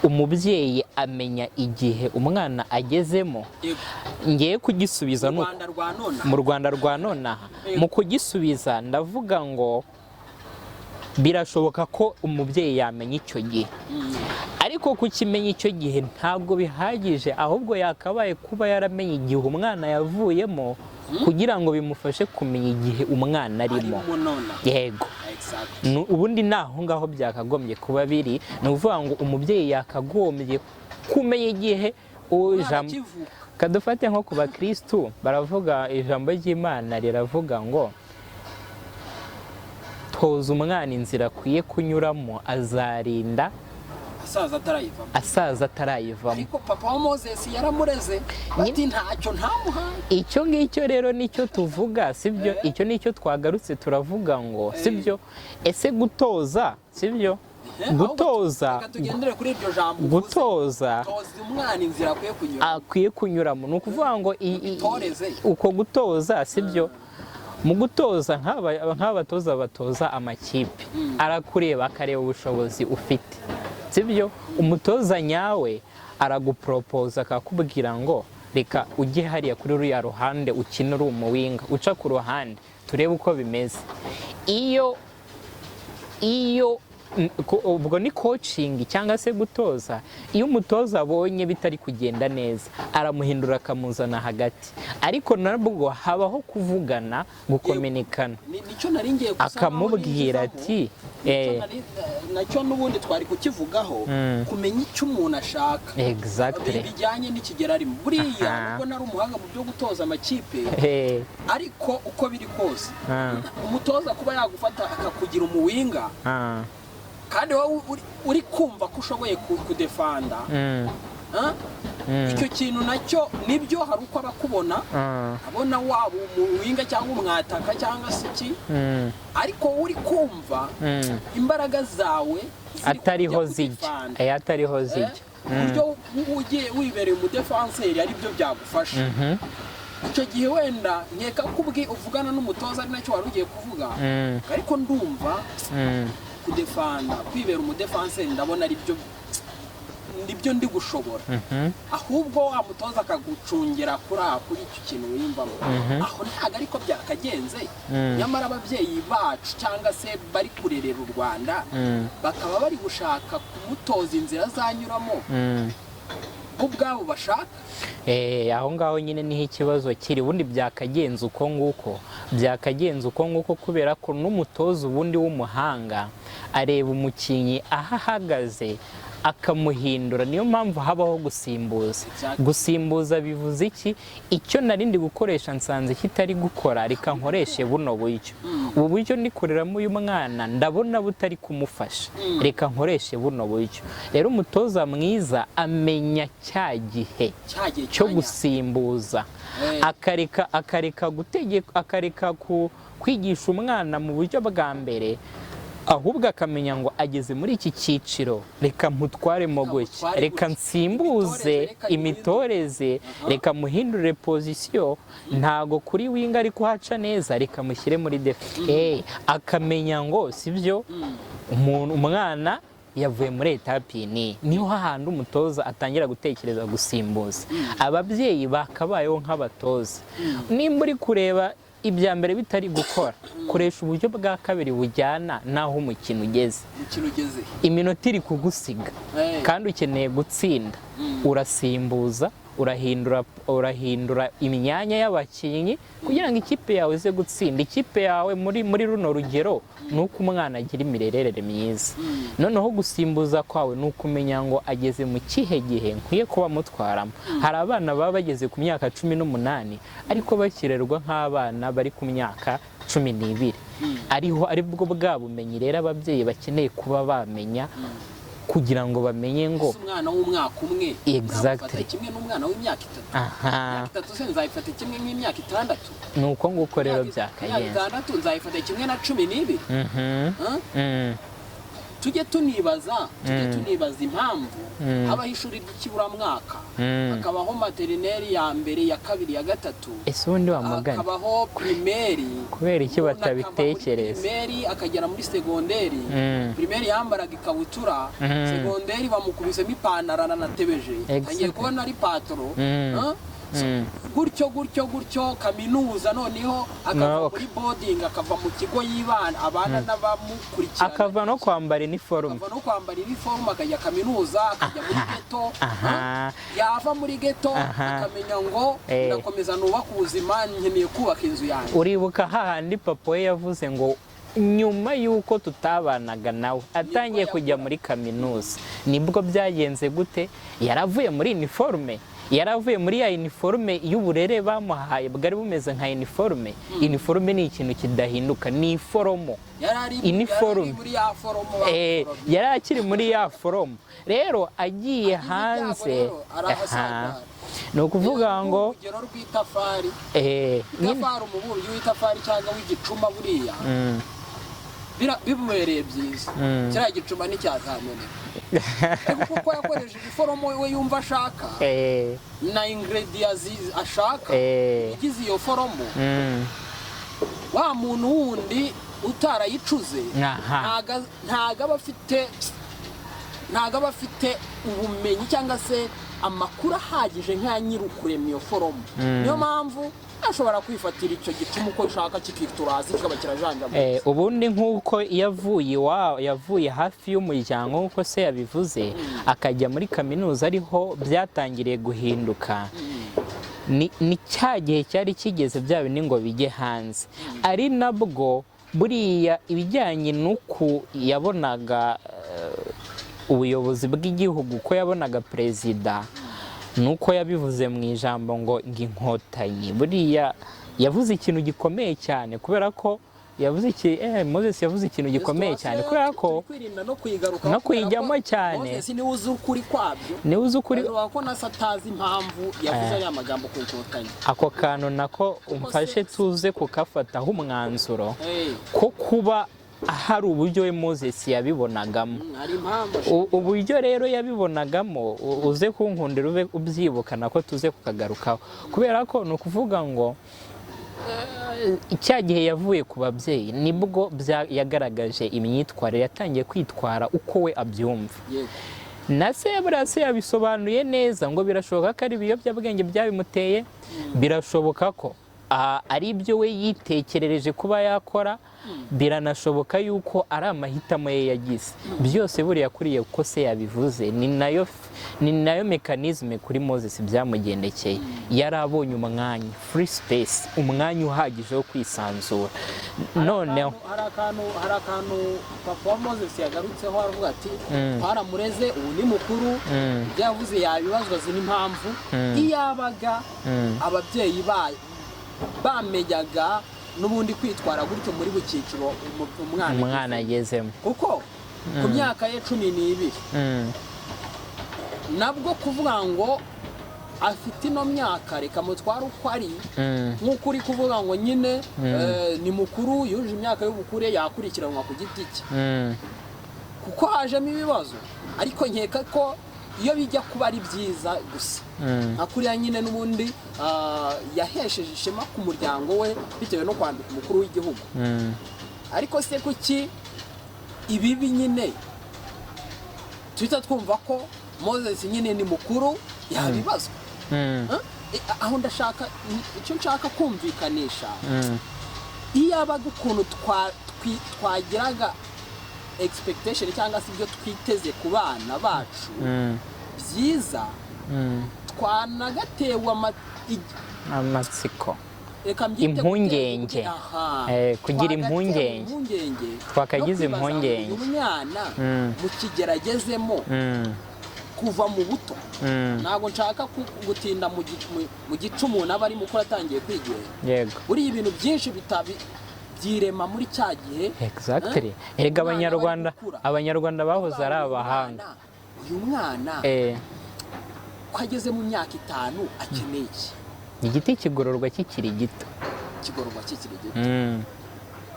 umubyeyi amenya igihe umwana agezemo? Yego. Ngiye kugisubiza Mu ni uku. Rwanda rwa none. Mu Rwanda rwa nonaha, mu kugisubiza ndavuga ngo birashoboka ko umubyeyi yamenya icyo gihe, ariko kukimenya icyo gihe ntabwo bihagije, ahubwo yakabaye kuba yaramenye igihe umwana yavuyemo kugira ngo bimufashe kumenya igihe umwana arimo. Arimo nona. Yego. Ubundi ni aho ngaho byakagombye kuba biri. Ni ukuvuga ngo umubyeyi yakagombye kumenya igihe Umwana akivuka. Kadufate nko ku bakirisitu, baravuga, ijambo ry'Imana riravuga ngo Toza umwana inzira akwiye kunyuramo, azarinda asaza atarayivamo. Asaza atarayivamo. Ariko papa wa Moses yaramureze, ati ntacyo ntamuhaye. Icyo ngicyo rero nicyo tuvuga, sibyo? Icyo nicyo twagarutse turavuga ngo, sibyo, ese gutoza, sibyo, gutoza Reka tugendere kuri iryo jambo uvuze. Gutoza Toza umwana inzira akwiye kunyura akwiye kunyuramo, ni ukuvuga ngo Itoreze. uko gutoza, sibyo, mu gutoza nk'abatoza batoza amakipe, arakureba akareba ubushobozi ufite, sibyo? Umutoza nyawe araguporopoza, akakubwira ngo reka ujye hariya kuri ruriya ruhande ukine uri umuwinger, uca ku ruhande turebe uko bimeze. Iyo ubwo ni coaching cyangwa se gutoza. Iyo umutoza abonye bitari kugenda neza, aramuhindura akamuzana hagati, ariko nabwo habaho kuvugana, gukominikana. Nicyo nari ngiye gusa nkaho Akamubwira ninjizamo. ati Nicyo nacyo n'ubundi twari kukivugaho, kumenya icyo umuntu ashaka bijyanye n'ikigero arimo. Buriya nubwo nari umuhanga mu byo gutoza amakipe, ariko uko biri kose, umutoza kuba yagufata akakugira umuwinger kandi wowe uri kumva ko ushoboye kudefanda, ah? Icyo kintu nacyo nibyo, hari uko aba akubona, abona waba umuwinger cyangwa umwataka cyangwa se iki, ariko wowe uri kumva imbaraga zawe ziri Atariho kujya zijya. kudefanda. Atariho zijya. Uburyo ugiye wibereye umudefanseri ari byo byagufasha. Icyo gihe wenda nkeka ko ubwe uvugana n'umutoza, ari nacyo wari ugiye kuvuga, ariko ndumva kudefanda, kwibera umudefanseri, ndabona ari byo nibyo ndi gushobora. Ahubwo wa mutoza akagucungira kuri icyo kintu wiyumvamo. Aho ntabwo ariko byakagenze. Nyamara ababyeyi bacu cyangwa se bari kurerera u Rwanda bakaba bari gushaka kumutoza inzira azanyuramo bo ubwabo bashaka. Aho ngaho nyine niho ikibazo kiri. Ubundi byakagenze uko nguko, byakagenze uko nguko, kubera ko n'umutoza ubundi w'umuhanga areba umukinnyi aho ahagaze akamuhindura. Niyo mpamvu habaho gusimbuza. Gusimbuza bivuze iki? Icyo narindi gukoresha nsanze kitari gukora, reka nkoreshe buno buryo. Ubu buryo ndikoreramo uyu mwana ndabona butari kumufasha, reka nkoreshe buno buryo. Rero umutoza mwiza amenya cya gihe cya gihe cyo cyanya. gusimbuza, akareka gutegeka, akareka kwigisha umwana mu buryo bwa mbere, ahubwo akamenya ngo ageze muri iki cyiciro, reka mutwaremo Reka gutya, mutware reka gutya. nsimbuze. Imitoreze, reka Imitoreze, reka muhindure position. Ntago kuri winger ari kuhaca neza, reka mushyire muri defe. Akamenya ngo sibyo, umuntu, umwana yavuye muri étape ni niho hahandi umutoza atangira gutekereza gusimbuza. Ababyeyi bakabayeho nk'abatoza. Nimba uri kureba ibya mbere bitari gukora, koresha uburyo bwa kabiri bujyana n'aho umukino ugeze. Umukino ugeze. Iminota iri kugusiga kandi ukeneye gutsinda, urasimbuza, urahindura imyanya y'abakinnyi kugira ngo ikipe yawe ize gutsinda. Ikipe yawe muri runo rugero ni uko umwana agira imirerere myiza. Noneho gusimbuza kwawe ni ukumenya ngo ageze mu kihe gihe nkwiye kuba mutwaramo. Hari abana baba bageze ku myaka 18 ariko bakirerwa nk'abana bari ku myaka 12. Ariho aribwo bwa bumenyi rero ababyeyi bakeneye kuba bamenya kugira ngo bamenye ngo Ese umwana w'umwaka umwe nzamufata kimwe n'umwana w'imyaka 3? Imyaka 3 se nzayifata kimwe nk'imyaka 6? Ni uko nguko rero Imyaka byakagenze. 6 nzayifata kimwe na 12? Huh? Tujye tunibaza impamvu habaho ishuri ry'ikiburamwaka, hakabaho maternelle ya mbere, ya kabiri, ya gatatu, Ese ubundi wa mugani, hakabaho primaire. kubera iki Umuntu akava muri batabitekereza? primaire akagera muri segonderi. Primaire yambaraga ikabutura, segonderi bamukubisemo ipantaro aranatebeje, agiye kubona ari patoro. Huh? So, gutyo gutyo gutyo, kaminuza noneho akava No, muri boarding, akava mu kigo yibana abana n'abamukurikirana, akava no kwambara iniforume, akava no kwambara iniforume, akajya kaminuza, akajya muri ghetto. Yava muri ghetto akamenya ngo ndakomeza nubaka ubuzima, nkeneye kubaka inzu yanjye. Uribuka hahandi papa we yavuze ngo nyuma y'uko tutabanaga nawe, atangiye kujya muri kaminuza, nibwo byagenze gute? Yaravuye muri iniforume. Yari avuye muri ya uniforme y'uburere bamuhaye, bwari bumeze nka uniforme. Uniforme ni ikintu kidahinduka, ni iforomo. Yari ari Iniforume. yari ari muri ya foromo. Yari akiri muri ya foromo, rero agiye Agize ibyago hanze, rero, arahasangara. aha, ni ukuvuga ngo urugero rw'itafari, nyine itafari, umubumbyi w'itafari cyangwa w'igicuma, buriya bimubereye byiza, kiriya gicuma nticyazameneka, ariko kuko yakoresheje iforomo we yumva ashaka na ingredients ashaka igize iyo foromo, wa muntu wundi utarayicuze ntago aba afite ubumenyi cyangwa se amakuru ahagije nk'aya nyiri ukurema iyo foromo. Niyo mpamvu ashobora kwifatira icyo gicuma uko ushaka, kikitura hasi, kikaba kirajanjaguritse. Ubundi nk'uko yavuye iwabo, yavuye hafi y'umuryango, nk'uko se yabivuze, akajya muri kaminuza, ariho byatangiriye guhinduka. Ni cya gihe cyari kigeze bya bindi ngo bijye hanze, ari nabwo buriya ibijyanye n'uku yabonaga ubuyobozi bw'igihugu, ko yabonaga perezida, nuko yabivuze mu ijambo ngo inkotanyi. Buriya yavuze ikintu gikomeye cyane, kubera ko yavuze iki, Moses yavuze ikintu gikomeye cyane, kubera ko Turi kwirinda no kuyigarukaho, no kuyijyamo kubera ko cyane. Moses niwe uzi ukuri kwabyo. Niwe uzi ukuri. Bavuga ko na se atazi impamvu yavuze ariya magambo ku nkotanyi. Ako kantu nako umfashe tuze kukafataho umwanzuro, ko kuba hari uburyo we Moses yabibonagamo. Hari impamvu. Uburyo rero yabibonagamo, uze kunkundira ube ubyibuka, nako tuze kukagarukaho, kubera ko ni ukuvuga ngo cya gihe yavuye ku babyeyi nibwo yagaragaje imyitwarire, yatangiye kwitwara uko we abyumva. Na se buriya se yabisobanuye neza ngo birashoboka ko ari ibiyobyabwenge byabimuteye, birashoboka ko ari ibyo we yitekerereje kuba yakora, biranashoboka yuko ari amahitamo ye yagize. Byose buriya kuriye ko se yabivuze, ni nayo mécanisme kuri Moses byamugendekeye. Yari abonye umwanya, free space, umwanya uhagije wo kwisanzura noneho. Hari akantu papa wa Moses yagarutseho, aravuga ati: "Twaramureze, ubu ni mukuru, ibyo yavuze yabibazwa, azi n'impamvu." Iyo abaga ababyeyi bamenyaga n'ubundi kwitwara gutyo muri buri cyiciro umwana umwana agezemo, kuko ku myaka ye 12, nabwo kuvuga ngo afite ino myaka, reka mutware uko ari, nk'uko uri kuvuga ngo nyine ni mukuru, yujuje imyaka y'ubukure, yakurikiranwa ku giti cye, kuko hajemo ibibazo. Ariko nkeka ko iyo bijya kuba ari byiza gusa, nka kuriya nyine n'ubundi yahesheje ishema ku muryango we bitewe no kwambika umukuru w'igihugu. Ariko se kuki ibibi nyine tuhita twumva ko Moses nyine ni mukuru, yabibazwa? Huh? Aho ndashaka, icyo nshaka kumvikanisha, iyo abaga ukuntu twagiraga expectation cyangwa se ibyo twiteze ku bana bacu byiza, twanagatewe amatsiko. Reka mbyite Impungenge. Aha. Kugira Twagatewe impungenge. impungenge Twakagize no kwibaza ngo impungenge. uyu mwana mu kigero agezemo, kuva mu buto, ntabwo nshaka gutinda mu gice umuntu aba arimo uko atangiye kwigenga. Buriya ibintu byinshi byirema muri cya gihe. Exactly. Eh? Erega Umwana abanyarwanda, bari gukura. abanyarwanda bahoze ari Uyu abahanga. Uyu mwana ko ageze mu myaka 5, akeneye iki? Igiti kigororwa kikiri gito. Kigororwa kikiri gito.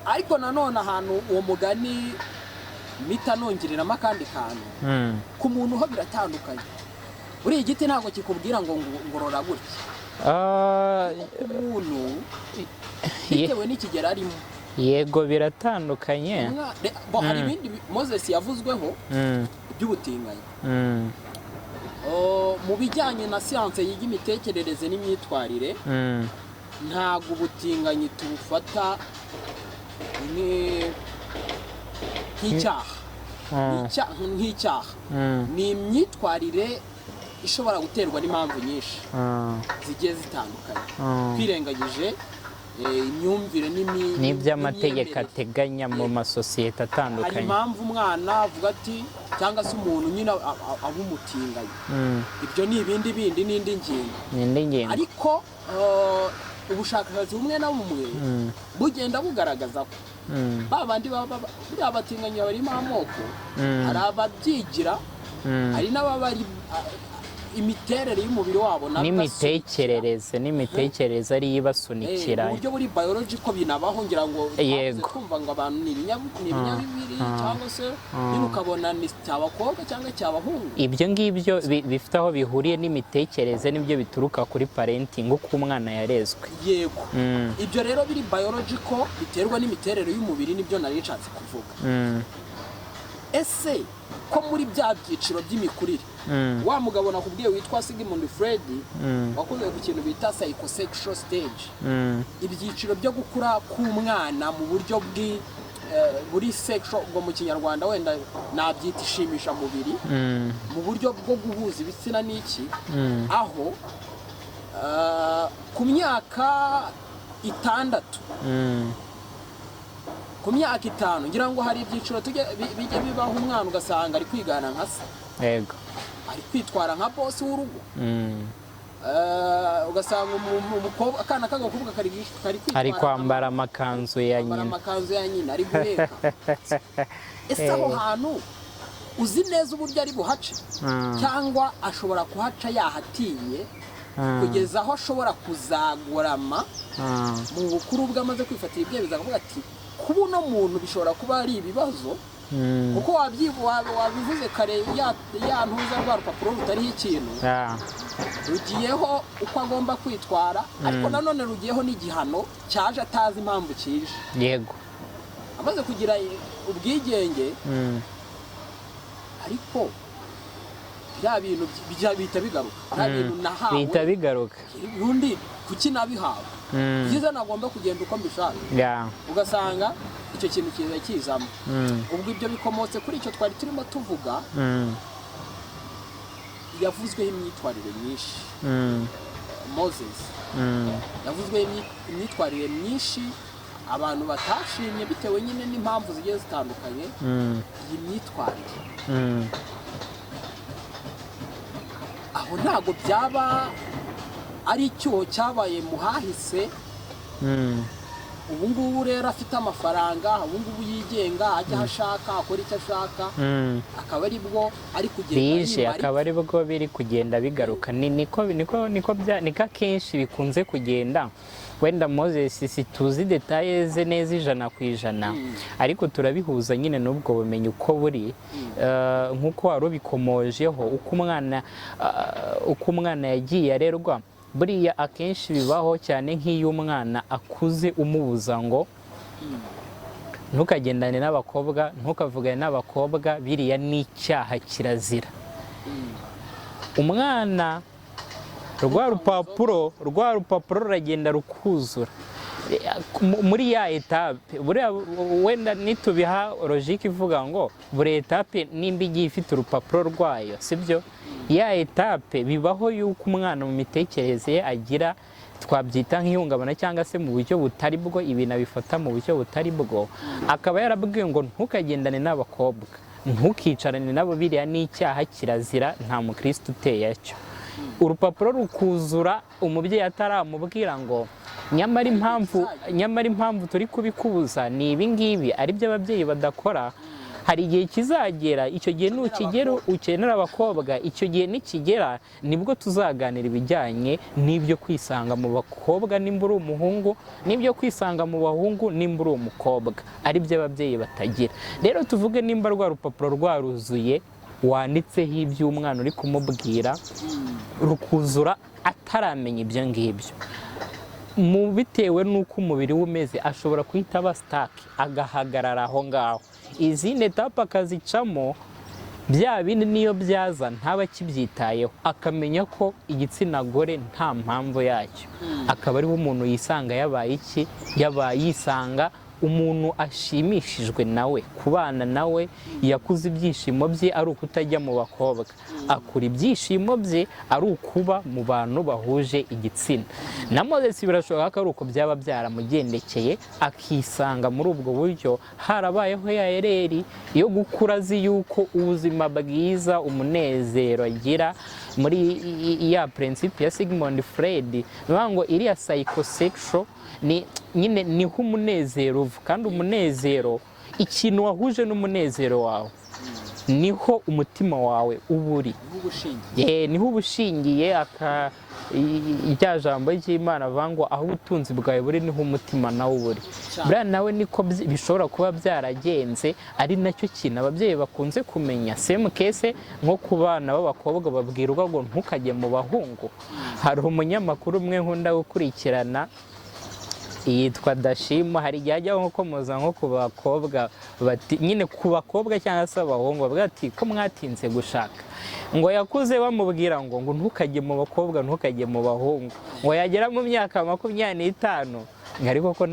Ariko nanone ahantu uwo mugani mpita nongereramo akandi kantu, ku muntu ho biratandukanye. Buriya igiti ntabwo kikubwira ngo ngorora gutya. Ku muntu, bitewe n'ikigero arimo. Yego, biratandukanye. Bo, hari ibindi Moses yavuzweho by'ubutinganyi. Oh, mu bijyanye na siyanse yiga imitekerereze n'imyitwarire, ntabwo ubutinganyi tubufata nk'icyaha. Nk'icyaha. Ni imyitwarire ishobora guterwa n'impamvu nyinshi zigiye zitandukanye, twirengagije imyumvire N'iby'amategeko n'imyemerere. ateganya mu masosiyete Hari atandukanye. impamvu umwana avuga ati Cyangwa se umuntu nyine aba umutinganyi. Ibyo ni ibindi bindi, n'indi ngingo. Ni indi ngingo. Ariko ubushakashatsi bumwe na bumwe bugenda bugaragaza ko ba bandi baba buriya abatinganyi barimo amoko, hari ababyigira, hari n'ababa ari imiterere y'umubiri wabo nabwo N'imitekerereze ariyo ibasunikira. Mu buryo buri biological binabaho, ngira ngo twakuze twumva ngo abantu ni ibinyabibiri, cyangwa se nyine ukabona ni cy'abakobwa cyangwa cy'abahungu. Ibyo ngibyo bifite aho bihuriye n'imitekerereze, nibyo bituruka kuri parenting, uko umwana yarezwe. Yego. Ibyo rero biri biological, biterwa n'imiterere y'umubiri, nibyo nari nshatse kuvuga. Ese ko muri bya byiciro by'imikurire, wa mugabo nakubwiye witwa Sigmund Freud, wakoze ku kintu bita psychosexual stage, ibyiciro byo gukura k'umwana mu buryo buri sexual, ubwo mu Kinyarwanda wenda nabyita ishimisha mubiri, mu buryo bwo guhuza ibitsina n'iki, aho ku myaka 6, ku myaka 5, ngira ngo hari ibyiciro bijya bibaho, umwana ugasanga ari kwigana nka se, ari kwitwara nka bosi w'urugo. Ugasanga umukobwa, akana k'agakobwa kari kwitwara Ari kwambara amakanzu ya kwambara nyina. amakanzu ya nyina, ari guheka. Ese aho hantu uzi neza uburyo ari buhace, cyangwa ashobora kuhaca yahatinye, kugeza aho ashobora kuzagorama mu bukuru bwe, amaze kwifatira ibyemezo, akavuga ati kuba uno muntu bishobora kuba ari ibibazo? Kuko wabivuze kare, ya ntuza, rwa rupapuro rutariho ikintu, rugiyeho uko agomba kwitwara, ariko nanone rugiyeho n'igihano cyaje atazi impamvu kije. Amaze kugira ubwigenge, ariko bya bintu bihita bigaruka, bya bintu nahawe, Bihita bigaruka. ubundi kuki nabihawe? Byiza nagomba kugenda uko mbishaka. Ugasanga icyo kintu kiza kizamo. Ubwo ibyo bikomotse kuri icyo twari turimo tuvuga. Yavuzweho imyitwarire myinshi, Moses. Yavuzweho imyitwarire myinshi abantu batashimye, bitewe nyine n'impamvu zigiye zitandukanye. Iyi myitwarire, aho ntabwo byaba ari icyuho cyabaye mu hahise? Ubu ngubu rero afite amafaranga, ubu ngubu yigenga, ajya aho ashaka, akora icyo ashaka, akaba ari bwo ari kugenda Bije yimara. Akaba ari bwo biri kugenda bigaruka. Ni niko niko niko bya niko akenshi bikunze kugenda. Wenda Moses situzi détails ze neza 100%, ariko turabihuza nyine n'ubwo bumenyi uko buri. Nk'uko wari ubikomojeho, uko umwana yagiye arerwa, buriya akenshi bibaho cyane nk'iyo umwana akuze umubuza ngo ntukagendane n'abakobwa, ntukavugane n'abakobwa, biriya ni icyaha, kirazira. Umwana rwa rupapuro ruragenda rukuzura muri ya étape. Buriya wenda nitubiha logique ivuga ngo buri étape nimba igiye ifite urupapuro rwayo, sibyo? Ya étape bibaho yuko umwana mu mitekerereze ye agira, twabyita nk'ihungabana, cyangwa se mu buryo butari bwo, ibintu abifata mu buryo butari bwo, akaba yarabwiwe ngo ntukagendane n'abakobwa, ntukicarane nabo, biriya ni icyaha, kirazira, nta mukristo uteye atyo. Urupapuro rukuzura umubyeyi ataramubwira ngo nyamara impamvu turi kubikubuza ni ibi ngibi, ari byo ababyeyi badakora. Hari igihe kizagera, icyo gihe nukigera ukenera abakobwa, icyo gihe nikigera nibwo tuzaganira ibijyanye n'ibyo kwisanga mu bakobwa nimba uri umuhungu, n'ibyo kwisanga mu bahungu nimba uri umukobwa, ari byo ababyeyi batagira. Rero tuvuge nimba rwa rupapuro rwaruzuye wanditseho iby'umwana uri kumubwira, rukuzura ataramenya ibyo ngibyo, mu bitewe n'uko umubiri we umeze, ashobora guhita aba stuck, agahagarara aho ngaho, izindi étapes akazicamo, bya bindi niyo byaza ntaba akibyitayeho, akamenya ko igitsina gore nta mpamvu yacyo, akaba ariho umuntu yisanga yabaye iki, yabaye yisanga Umuntu ashimishijwe nawe kubana nawe, yakuze ibyishimo bye ari ukutajya mu bakobwa, akura ibyishimo bye ari ukuba mu bantu bahuje igitsina. Na Moses birashoboka ko ari uko byaba byaramugendekeye, akisanga muri ubwo buryo, harabayeho ya erreur yo gukura azi yuko ubuzima bwiza, umunezero agira muri ya principe ya Sigmund Freud, ni ukuvuga ngo iriya psychosexual ni nyine niho umunezero uva. Kandi umunezero, ikintu wahuje n'umunezero wawe, niho umutima wawe uba uri. Niho uba ushingiye. Niho uba ushingiye. Aka rya jambo ry'Imana avuga ngo aho ubutunzi bwawe buri niho umutima nawe uba uri. Buriya nawe niko bishobora kuba byaragenze, ari nacyo kintu ababyeyi bakunze kumenya. Same case nko ku bana b'abakobwa babwirwa ngo ntukajye mu bahungu. Hari umunyamakuru umwe nkunda gukurikirana yitwa Dashimo, hari igihe ajya nko komoza nko ku bakobwa, bati nyine ku bakobwa cyangwa se abahungu, bavuga ati ko mwatinze gushaka, ngo yakuze bamubwira ngo ntukajye mu bakobwa, ntukajye mu bahungu, ngo yagera mu myaka 25 ngo ariko ko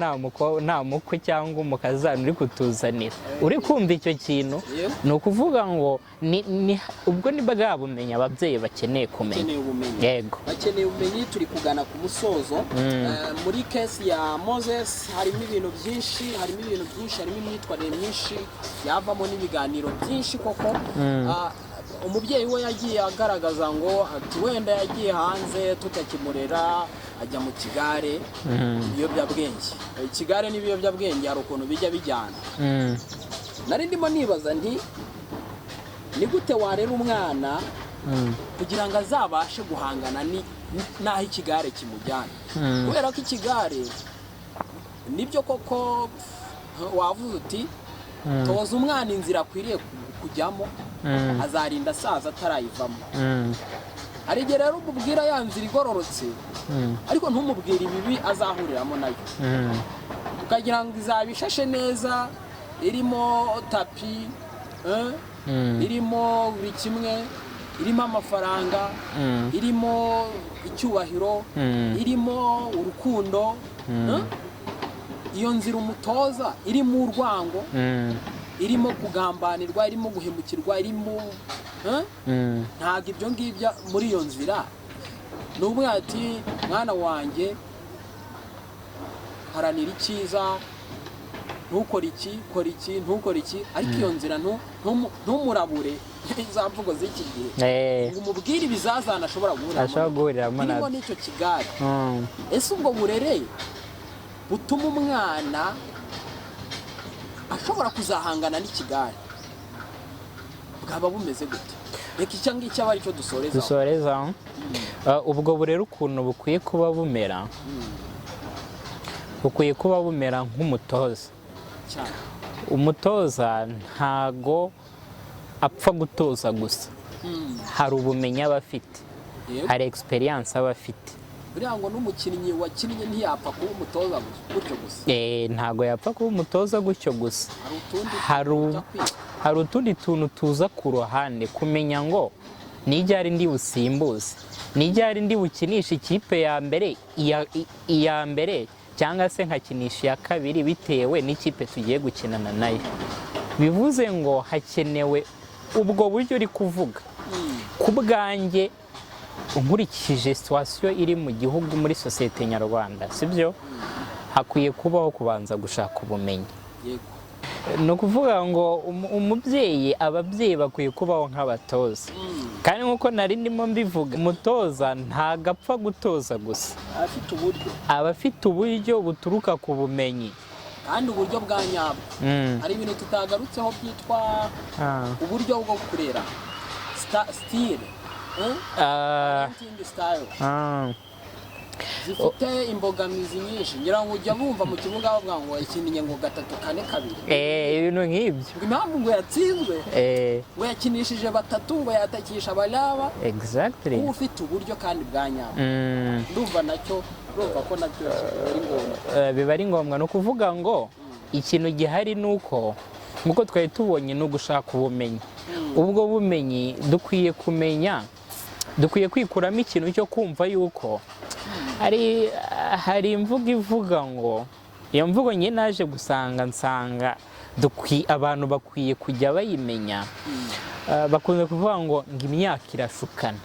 nta mukwe cyangwa umukazana uri kutuzanira. Uri kumva icyo kintu? Yego. Ni ukuvuga ngo ni ubwo ni bwa bumenyi ababyeyi bakeneye kumenya. Bakeneye ubumenyi. Yego. Bakeneye ubumenyi. Turi kugana ku musozo. Muri case ya Moses harimo ibintu byinshi, harimo ibintu byinshi, harimo imyitwarire myinshi yavamo n'ibiganiro byinshi koko. Umubyeyi we yagiye agaragaza ngo ati wenda yagiye hanze tutakimurera, ajya mu kigare, ibiyobyabwenge. Ikigare n'ibiyobyabwenge hari ukuntu bijya bijyana. Nari ndimo nibaza nti ni gute warera umwana kugira ngo azabashe guhangana n'aho ikigare kimujyana? Kubera ko ikigare nibyo koko wavuze uti toza umwana inzira akwiriye kujyamo, azarinda asaza atarayivamo. Hari igihe rero umubwira ya nzira igororotse, ariko ntumubwire ibibi azahuriramo nayo, ukagira ngo izaba ishashe neza, irimo tapi, irimo buri kimwe, irimo amafaranga, irimo icyubahiro, irimo urukundo. Iyo nzira umutoza irimo urwango, irimo kugambanirwa, irimo guhemukirwa, irimo? Ntabwo ibyo ngibyo muri iyo nzira ni umwe ati mwana wanjye, haranira icyiza, ntukore iki, kora iki, ntukore iki, ariko iyo nzira ntumurabure za mvugo z'iki gihe, ngo umubwire ibizazane ashobora guhuriramo ashobora guhuriramo birimo nabyo. n'icyo kigare. Ese ubwo burere butuma umwana ashobora kuzahangana n'ikigare bwaba bumeze gute? Reka icyo ngicyo aba aricyo dusorezaho. Dusoreza. Ubwo burere ukuntu bukwiye kuba bumera, bukwiye kuba bumera nk'umutoza. Umutoza ntago apfa gutoza gusa, hari ubumenyi aba afite, hari experience aba afite. Buriya ngo n'umukinnyi wakinnye ntiyapfa kuba umutoza gutyo gusa. Ntago yapfa kuba umutoza gutyo gusa. Hari utundi Hari tujya kwiga. Hari utundi tuntu tuza ku ruhande, kumenya ngo nijyari ndi busimbuze, nijyari ndi bukinisha ikipe ya mbere, iya mbere, cyangwa se nkakinisha iya kabiri bitewe n'ikipe tugiye gukinana nayo. Bivuze ngo hakenewe ubwo buryo uri kuvuga. Ku bwanjye, nkurikije situation iri mu gihugu, muri sosiyete nyarwanda, sibyo, hakwiye kubaho kubanza gushaka ubumenyi. Ni ukuvuga ngo umubyeyi, ababyeyi bakwiye kubaho nk'abatoza. Kandi nk'uko nari ndimo mbivuga, umutoza ntago apfa gutoza gusa. Afite uburyo. Aba afite uburyo buturuka ku bumenyi. Kandi uburyo bwa nyabwo. Hari ibintu tutagarutseho byitwa uburyo bwo kurera, style, eh? Parenting style zifite imbogamizi nyinshi. Ngira ngo ujya bumva mu kibuga bavuga ngo yakinnye ngo 3-4-2. Ibintu nk'ibyo. Ngo impamvu ngo yatsinzwe, ngo yakinishije batatu, ngo yatakisha abaraba. Kuba ufite uburyo kandi bwa nyabwo. Ndumva nacyo, urumva ko nabyo ari ngombwa. Biba ari ngombwa. Ni ukuvuga ngo ikintu gihari ni uko, nk'uko twari tubonye, ni ugushaka ubumenyi. Ubwo bumenyi dukwiye kumenya, dukwiye kwikuramo ikintu cyo kumva yuko hari imvugo ivuga ngo Iyo mvugo njye naje gusanga nsanga abantu bakwiye kujya bayimenya. Bakunze kuvuga ngo imyaka irashukana,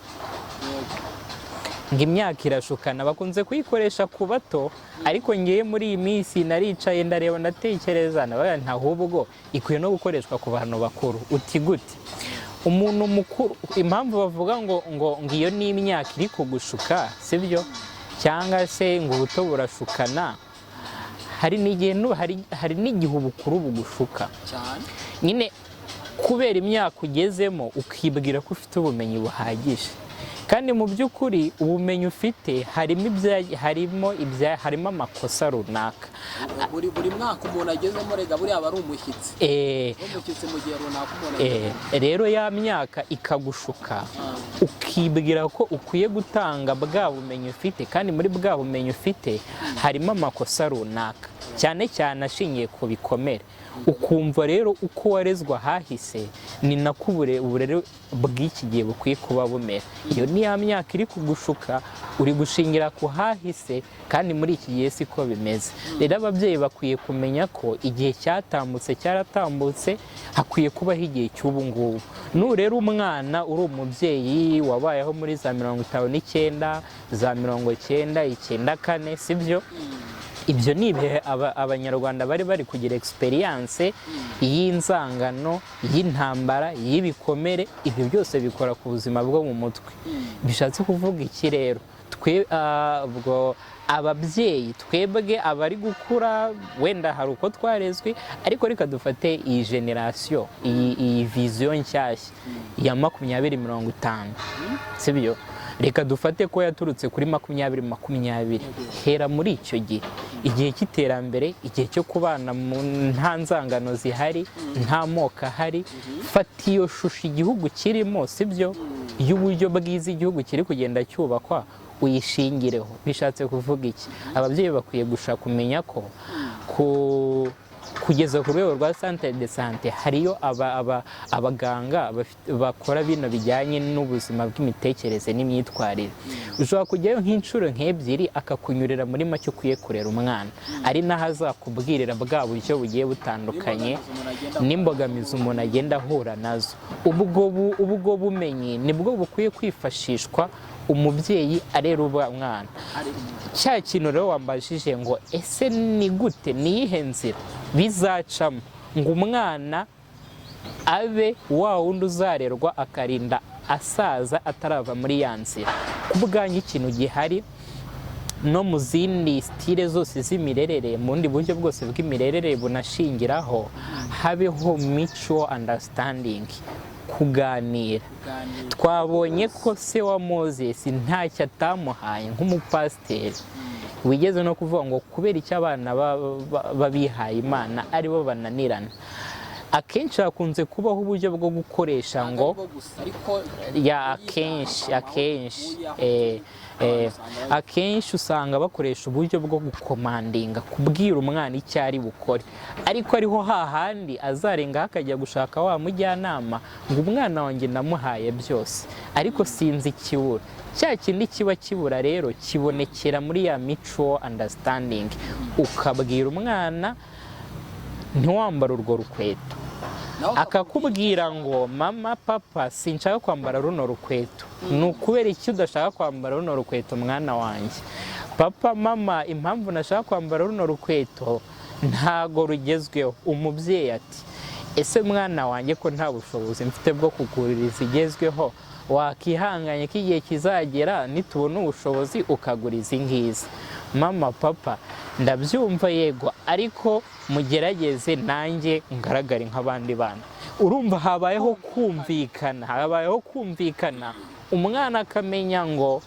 ngo imyaka irashukana. Bakunze kuyikoresha ku bato, ariko ngewe muri iyi minsi naricaye, ndareba, ndatekereza, ndavuga nti ahubwo ikwiye no gukoreshwa ku bantu bakuru. Uti gute? Umuntu mukuru, impamvu bavuga ngo iyo ni imyaka iri kugushuka, sibyo? Cyangwa se ngo ubuto burashukana, hari n'igihe hari n'igihe ubukuru bugushuka cyane. Nyine kubera imyaka ugezemo, ukibwira ko ufite ubumenyi buhagije, kandi mu by'ukuri ubumenyi ufite harimo amakosa runaka. Buri mwaka umuntu agezemo rega buriya aba ari umushyitsi, umushyitsi mu gihe runaka umuntu agezemo. Rero ya myaka ikagushuka, ukibwira ko ukwiye gutanga bwa bumenyi ufite, kandi muri bwa bumenyi ufite harimo amakosa runaka, cyane cyane ashingiye ku bikomere. Ukumva rero uko warezwe ahahise ni nako uburere bw'iki gihe bukwiye kuba bumera. Iyo ni ya myaka iri kugushuka, uri gushingira ku hahise, kandi muri iki gihe siko bimeze. Rero ababyeyi bakwiye kumenya ko igihe cyatambutse cyaratambutse, hakwiye kubaho igihe cy'ubu ngubu. Nurera umwana uri umubyeyi wabayeho muri za 59, za 90, 94, sibyo? Ibyo ni ibihe Abanyarwanda bari kugira experience y'inzangano, y'intambara, y'ibikomere. Ibyo byose bikora ku buzima bwo mu mutwe. Bishatse kuvuga iki rero? Twe ubwo ababyeyi, twebwe abari gukura, wenda hari uko twarezwe, ariko reka dufate iyi génération, iyi vision nshyashya ya 2050, sibyo? Reka dufate ko yaturutse kuri 2020. Hera muri icyo gihe, igihe cy'iterambere, igihe cyo kubana nta nzangano zihari, nta moko ahari. Fata iyo shusho igihugu kirimo, sibyo, y'uburyo bwiza igihugu kiri kugenda cyubakwa, uyishingireho. Bishatse kuvuga iki? Ababyeyi bakwiye gushaka kumenya ko kugeza ku rwego rwa centre de santé hariyo abaganga bakora bino bijyanye n'ubuzima bw'imitekerereze n'imyitwarire. Ushobora kujyayo nk'inshuro nk'ebyiri, akakunyurira muri make ukwiye kurera umwana, ari naho azakubwirira bwa buryo bugiye butandukanye n'imbogamizi umuntu agenda ahura nazo. Ubwo bumenyi nibwo bukwiye kwifashishwa umubyeyi arera umwana. Cya kintu rero wambajije ngo ese ni gute, ni iyihe nzira bizacamo ngo umwana abe wa wundi uzarerwa akarinda asaza atarava muri ya nzira? Ku bwanjye, ikintu gihari no mu zindi style zose z'imirerere, mu bundi buryo bwose bw'imirerere bunashingiraho, habeho mutual understanding, kuganira. Twabonye ko se wa Moses ntacyo atamuhaye nk'umupasiteri, wigeze no kuvuga ngo kubera icyo abana b'abihaye Imana aribo bananirana. Akenshi hakunze kubaho uburyo bwo gukoresha ngo ya akenshi usanga bakoresha uburyo bwo gukomandinga, kubwira umwana icyo ari bukore, ariko ariho hahandi azarengaho akajya gushaka wa mujyanama ngo umwana wanjye namuhaye byose, ariko sinzi ikibura. Cya kindi kiba kibura rero kibonekera muri ya mutual understanding. Ukabwira umwana ntiwambare urwo rukweto, akakubwira ngo mama, papa, sinshaka kwambara runo rukweto. Ni ukubera iki udashaka kwambara runo rukweto, mwana wanjye? Papa, mama, impamvu nashaka kwambara runo rukweto ntago rugezweho. Umubyeyi ati ese mwana wanjye, ko nta bushobozi mfite bwo kugurira izigezweho, wakihanganye ko igihe kizagera nitubona ubushobozi ukagura izi ngizi? Mama, papa, ndabyumva, yego, ariko mugerageze nanjye ngaragare nk'abandi bana. Urumva habayeho kumvikana, habayeho kumvikana. Umwana akamenya ngo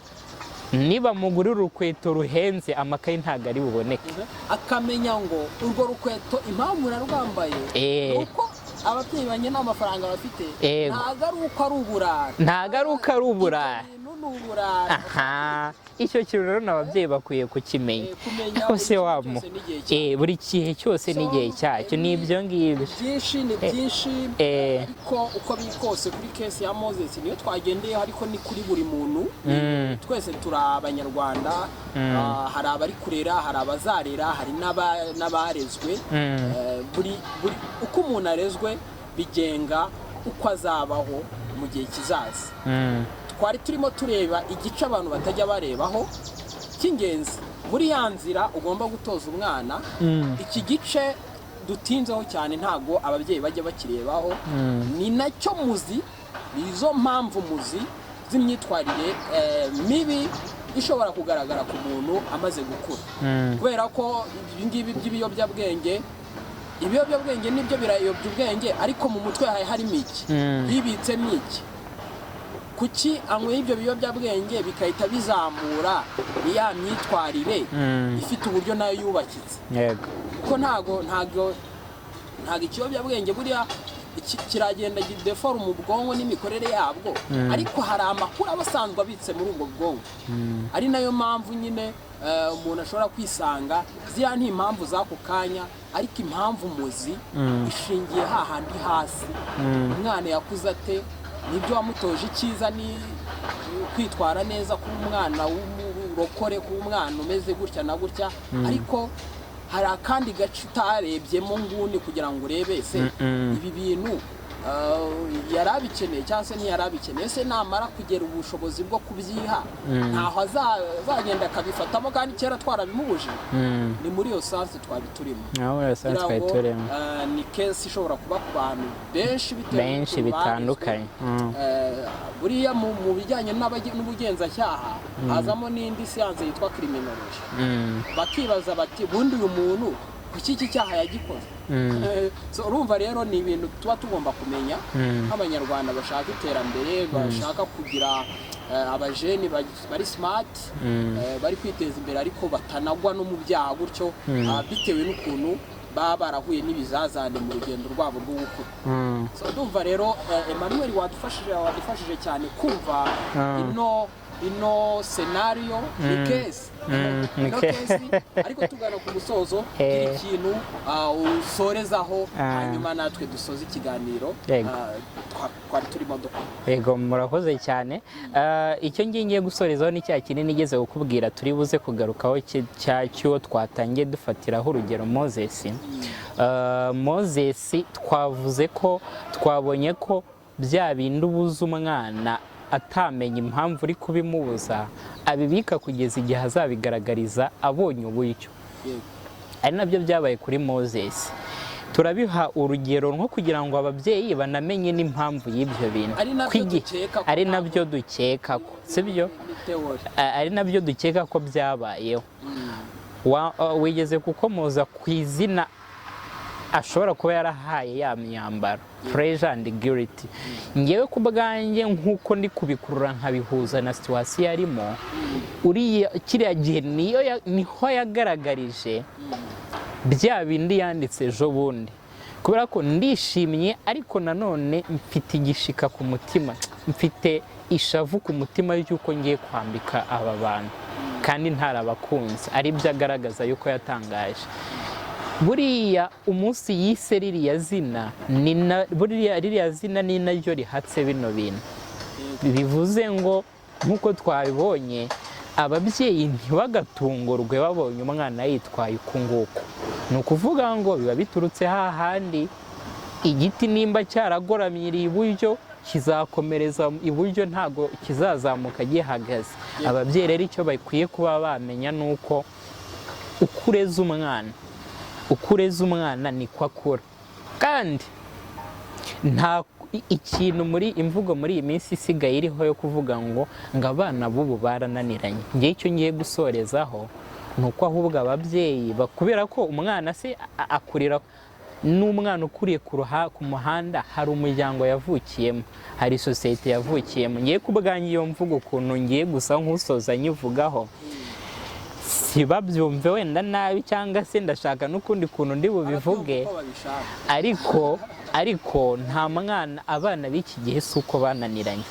niba mugurira urukweto ruhenze, amakayi ntabwo ari buboneke. Akamenya ngo urwo rukweto impamvu narwambaye ni uko ababyeyi banjye nta mafaranga bafite, ntabwo ari uko ari uburara. Ntabwo ari uko ari uburara. Ibyo bintu Ni uburara. Aha, icyo kintu rero n'ababyeyi bakwiye kukimenya. Kumenya Ariko buri se kintu wamu cyose n'igihe cyacyo. Buri gihe cyose n'igihe cyacyo, ni ibyo ngibyo. Byinshi ni byinshi, ariko uko biri kose kuri case ya Moses niyo twagendeyeho, ariko ni kuri buri muntu. Twese turi Abanyarwanda. Hari abari kurera, hari abazarera, hari n'abarezwe. Buri uko umuntu arezwe bigenga uko azabaho mu gihe kizaza. Twari turimo tureba igice abantu batajya barebaho cy'ingenzi muri ya nzira ugomba gutoza umwana. Iki gice dutinzeho cyane ntabwo ababyeyi bajya bakirebaho, ni nacyo muzi, ni izo mpamvu muzi z'imyitwarire mibi ishobora kugaragara ku muntu amaze gukura, kubera ko ibi ngibi by'ibiyobyabwenge, ibiyobyabwenge nibyo birayobya ubwenge, ariko mu mutwe hari harimo iki? Hibitsemo iki? Kuki anyweye ibyo biyobyabwenge bigahita bizamura ya myitwarire ifite uburyo nayo yubakitse? Kuko ntago ikiyobyabwenge buriya kiragenda kideforma ubwonko n'imikorere yabwo, ariko hari amakuru aba asanzwe abitse muri ubwo bwonko, ari nayo mpamvu nyine umuntu ashobora kwisanga ziriya ni impamvu z'ako kanya, ariko impamvu muzi ishingiye hahandi hasi. Umwana yakuze ate? Nibyo wamutoje icyiza ni kwitwara neza, kuba umwana w'umurokore, kuba umwana umeze gutya na gutya, ariko hari akandi gace utarebyemo nguni kugira ngo urebe se ibi bintu yari abikeneye cyangwa se ntiyari abikeneye, se namara kugera ubushobozi bwo kubyiha ntaho azagenda akabifatamo kandi kera twarabimubujije? Ni muri iyo sens twari turimo. Naho muri iyo sens Kugira twari ngo, turimo. Ni case ishobora kuba ku bantu benshi bitewe benshi n'ukuntu bitandukanye. barezwe. Buriya mu bijyanye n'ubugenzacyaha hazamo n'indi siyanse yitwa criminology. Bakibaza bati: "Ubundi uyu muntu kuki iki cyaha yagikoze?" So, urumva rero ni ibintu tuba tugomba kumenya nk'Abanyarwanda bashaka iterambere, bashaka kugira abajeni bari smart, bari kwiteza imbere, ariko batanagwa no mu byaha gutyo, bitewe n'ukuntu baba barahuye n'ibizazane mu rugendo rwabo rwo gukura. So, ndumva rero Emmanuel wadufashije cyane kumva ino scenario, ni case, ni ino case, ariko tugana ku musozo, gira ikintu usorezaho, hanyuma natwe dusoze ikiganiro twari turimo dukora. Yego, murakoze cyane. Icyo ngiye gusorezaho ni cya kinini nigeze kukubwira turi buze kugarukaho cya cy'uwo twatangiye dufatiraho urugero, Moses. Moses twavuze ko twabonye ko bya bindi ubuza umwana atamenya impamvu uri kubimubuza, abibika kugeza igihe azabigaragariza abonye uburyo. Ari nabyo byabaye kuri Moses. Turabiha urugero nko kugira ngo ababyeyi banamenye n'impamvu y'ibyo bintu. Ari nabyo dukeka ko ari nabyo dukeka ko, sibyo? Ni theory. Ari nabyo dukeka ko byabayeho. Wigeze kukomoza ku izina ashobora kuba yarahaye ya myambaro, pressure and guilt. Ngewe ku bwanjye, nk'uko ndi kubikurura nkabihuza na situation arimo uriya, kiriya gihe niho yagaragarije bya bindi yanditse ejo bundi, kubera ko ndishimye, ariko nanone mfite igishika ku mutima, mfite ishavu ku mutima ry'uko ngiye kwambika aba bantu kandi ntarabakunze. Ari byo agaragaza yuko yatangaje buriya umunsi yise ririya zina, ni na buriya ririya zina ni naryo rihatse bino bintu. Bivuze ngo nk'uko twabibonye, ababyeyi ntibagatungurwe babonye umwana yitwaye uku nguku. Ni ukuvuga ngo biba biturutse hahandi igiti nimba cyaragoramye iburyo, kizakomereza iburyo, ntabwo kizazamuka gihagaze. Ababyeyi rero icyo bakwiye kuba bamenya ni uko uko ureze umwana niko akura. Kandi nta ikintu muri imvugo muri iyi minsi isigaye iriho yo kuvuga ngo abana b'ubu barananiranye. Ngewe icyo ngiye gusorezaho ni uko ahubwo ababyeyi kubera ko umwana se akurira n'umwana ukuriye ku muhanda, hari umuryango yavukiyemo, hari sosiyete yavukiyemo. Ngiye ku bwanjye, iyo mvugo ukuntu ngiye gusa nk'usoza nyivugaho, si babyumve wenda nabi, cyangwa se ndashaka n'ukundi kuntu ndi bubivuge. Barabyumva uko babishaka. Ariko nta mwana, abana b'iki gihe si uko bananiranye.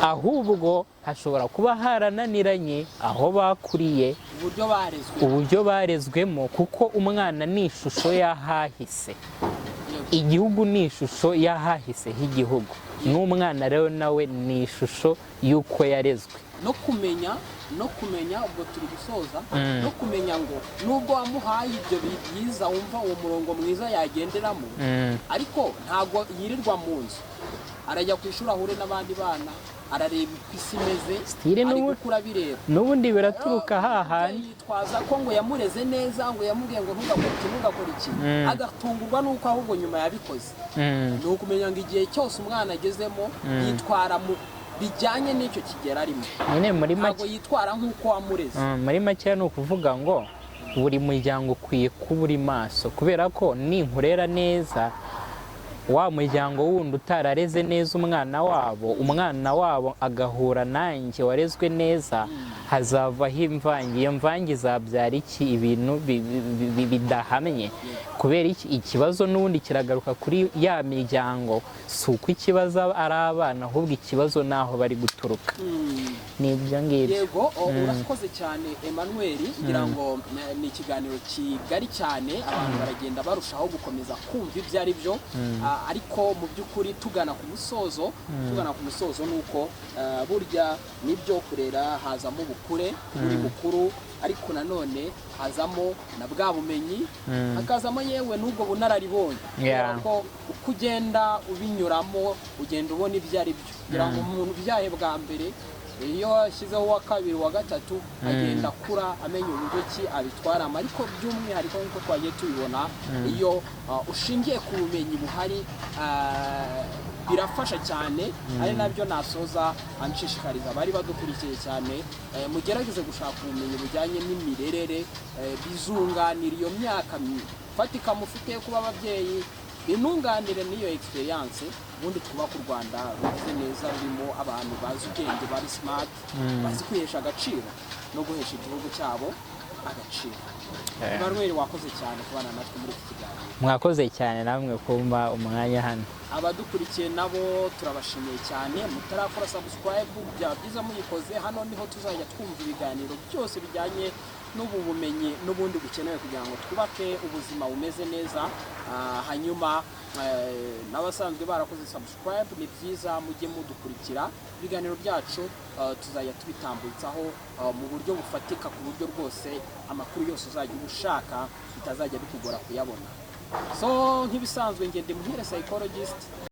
Ahubwo hashobora kuba harananiranye aho bakuriye, uburyo barezwe, uburyo barezwemo, kuko umwana ni ishusho y'ahahise. Igihugu ni ishusho y'ahahise h'igihugu, n'umwana rero nawe ni ishusho y'uko yarezwe. No kumenya, ubwo turi gusoza, no kumenya ngo nubwo wamuhaye ibyo byiza, wumva uwo murongo mwiza yagenderamo, ariko ntabwo yirirwa mu nzu. Arajya ku ishuri, ahure n'abandi bana, arareba uko isi imeze, Still ari gukura bireba. N'ubundi biraturuka hahandi. Yitwaza ko ngo yamureze neza, ngo yamubwiye ngo ntugakore iki, ntugakore iki, agatungurwa n'uko ahubwo nyuma yabikoze. Ni ukumenya ngo igihe cyose umwana agezemo yitwara mu bijyanye n'icyo kigero arimo, Nyine muri ntabwo make yitwara nk'uko wamureze. Muri make ni ukuvuga ngo buri muryango ukwiye kuba uri maso, kubera ko ninkurera neza, wa muryango wundi utarareze neza umwana wabo, umwana wabo agahura nanjye warezwe neza, hazavaho imvange. Iyo mvange izabyara iki? Ibintu bidahamye. Kubera iki? Ikibazo n'ubundi kiragaruka kuri ya miryango. Si uko ikibazo ari abana, ahubwo ikibazo ni aho bari guturuka. Ni ibyo ngibyo. Yego, urakoze cyane, Emmanuel. Ngira ngo ni ikiganiro kigari cyane, abantu baragenda barushaho gukomeza kumva ibyo ari byo. Ariko mu by'ukuri tugana ku musozo ni uko burya nibyo, kurera hazamo ubukure, uri mukuru, ariko nanone hazamo na bwa bumenyi, hakazamo yewe n'ubwo bunararibonye, kubera ko uko ugenda ubinyuramo ugenda ubona ibyo ari byo. Kugira ngo umuntu ubyaye bwa mbere, iyo ashyizeho uwa kabiri, uwa gatatu, agenda akura amenya uburyo ki abitwaramo. Ariko by'umwihariko, nk'uko twagiye tubibona, iyo ushingiye ku bumenyi buhari, birafasha cyane. Ari nabyo nasoza anshishikariza abari badukurikiye cyane, mugerageze gushaka ubumenyi bujyanye n'imirerere, bizunganira iyo myaka fatika mufite yo kuba ababyeyi, binunganire n'iyo experience, ubundi twubake u Rwanda rumeze neza, rurimo abantu bazi ubwenge, bari smart, bazi kwihesha agaciro no guhesha igihugu cyabo agaciro. Emmanuel, wakoze cyane kubana natwe muri iki kiganiro. Mwakoze cyane namwe kumpa umwanya hano. Abadukurikiye nabo turabashimiye cyane. Mutarakora subscribe, byaba byiza muyikoze. Hano niho tuzajya twumva ibiganiro byose bijyanye n'ubu bumenyi n'ubundi bukenewe kugira ngo twubake ubuzima bumeze neza. Hanyuma n'abasanzwe barakoze subscribe, ni byiza, mujye mudukurikira ibiganiro byacu, tuzajya tubitambutsaho mu buryo bufatika, ku buryo rwose amakuru yose uzajya uba ushaka bitazajya bikugora kuyabona. So nk'ibisanzwe, ngende Muhire psychologist.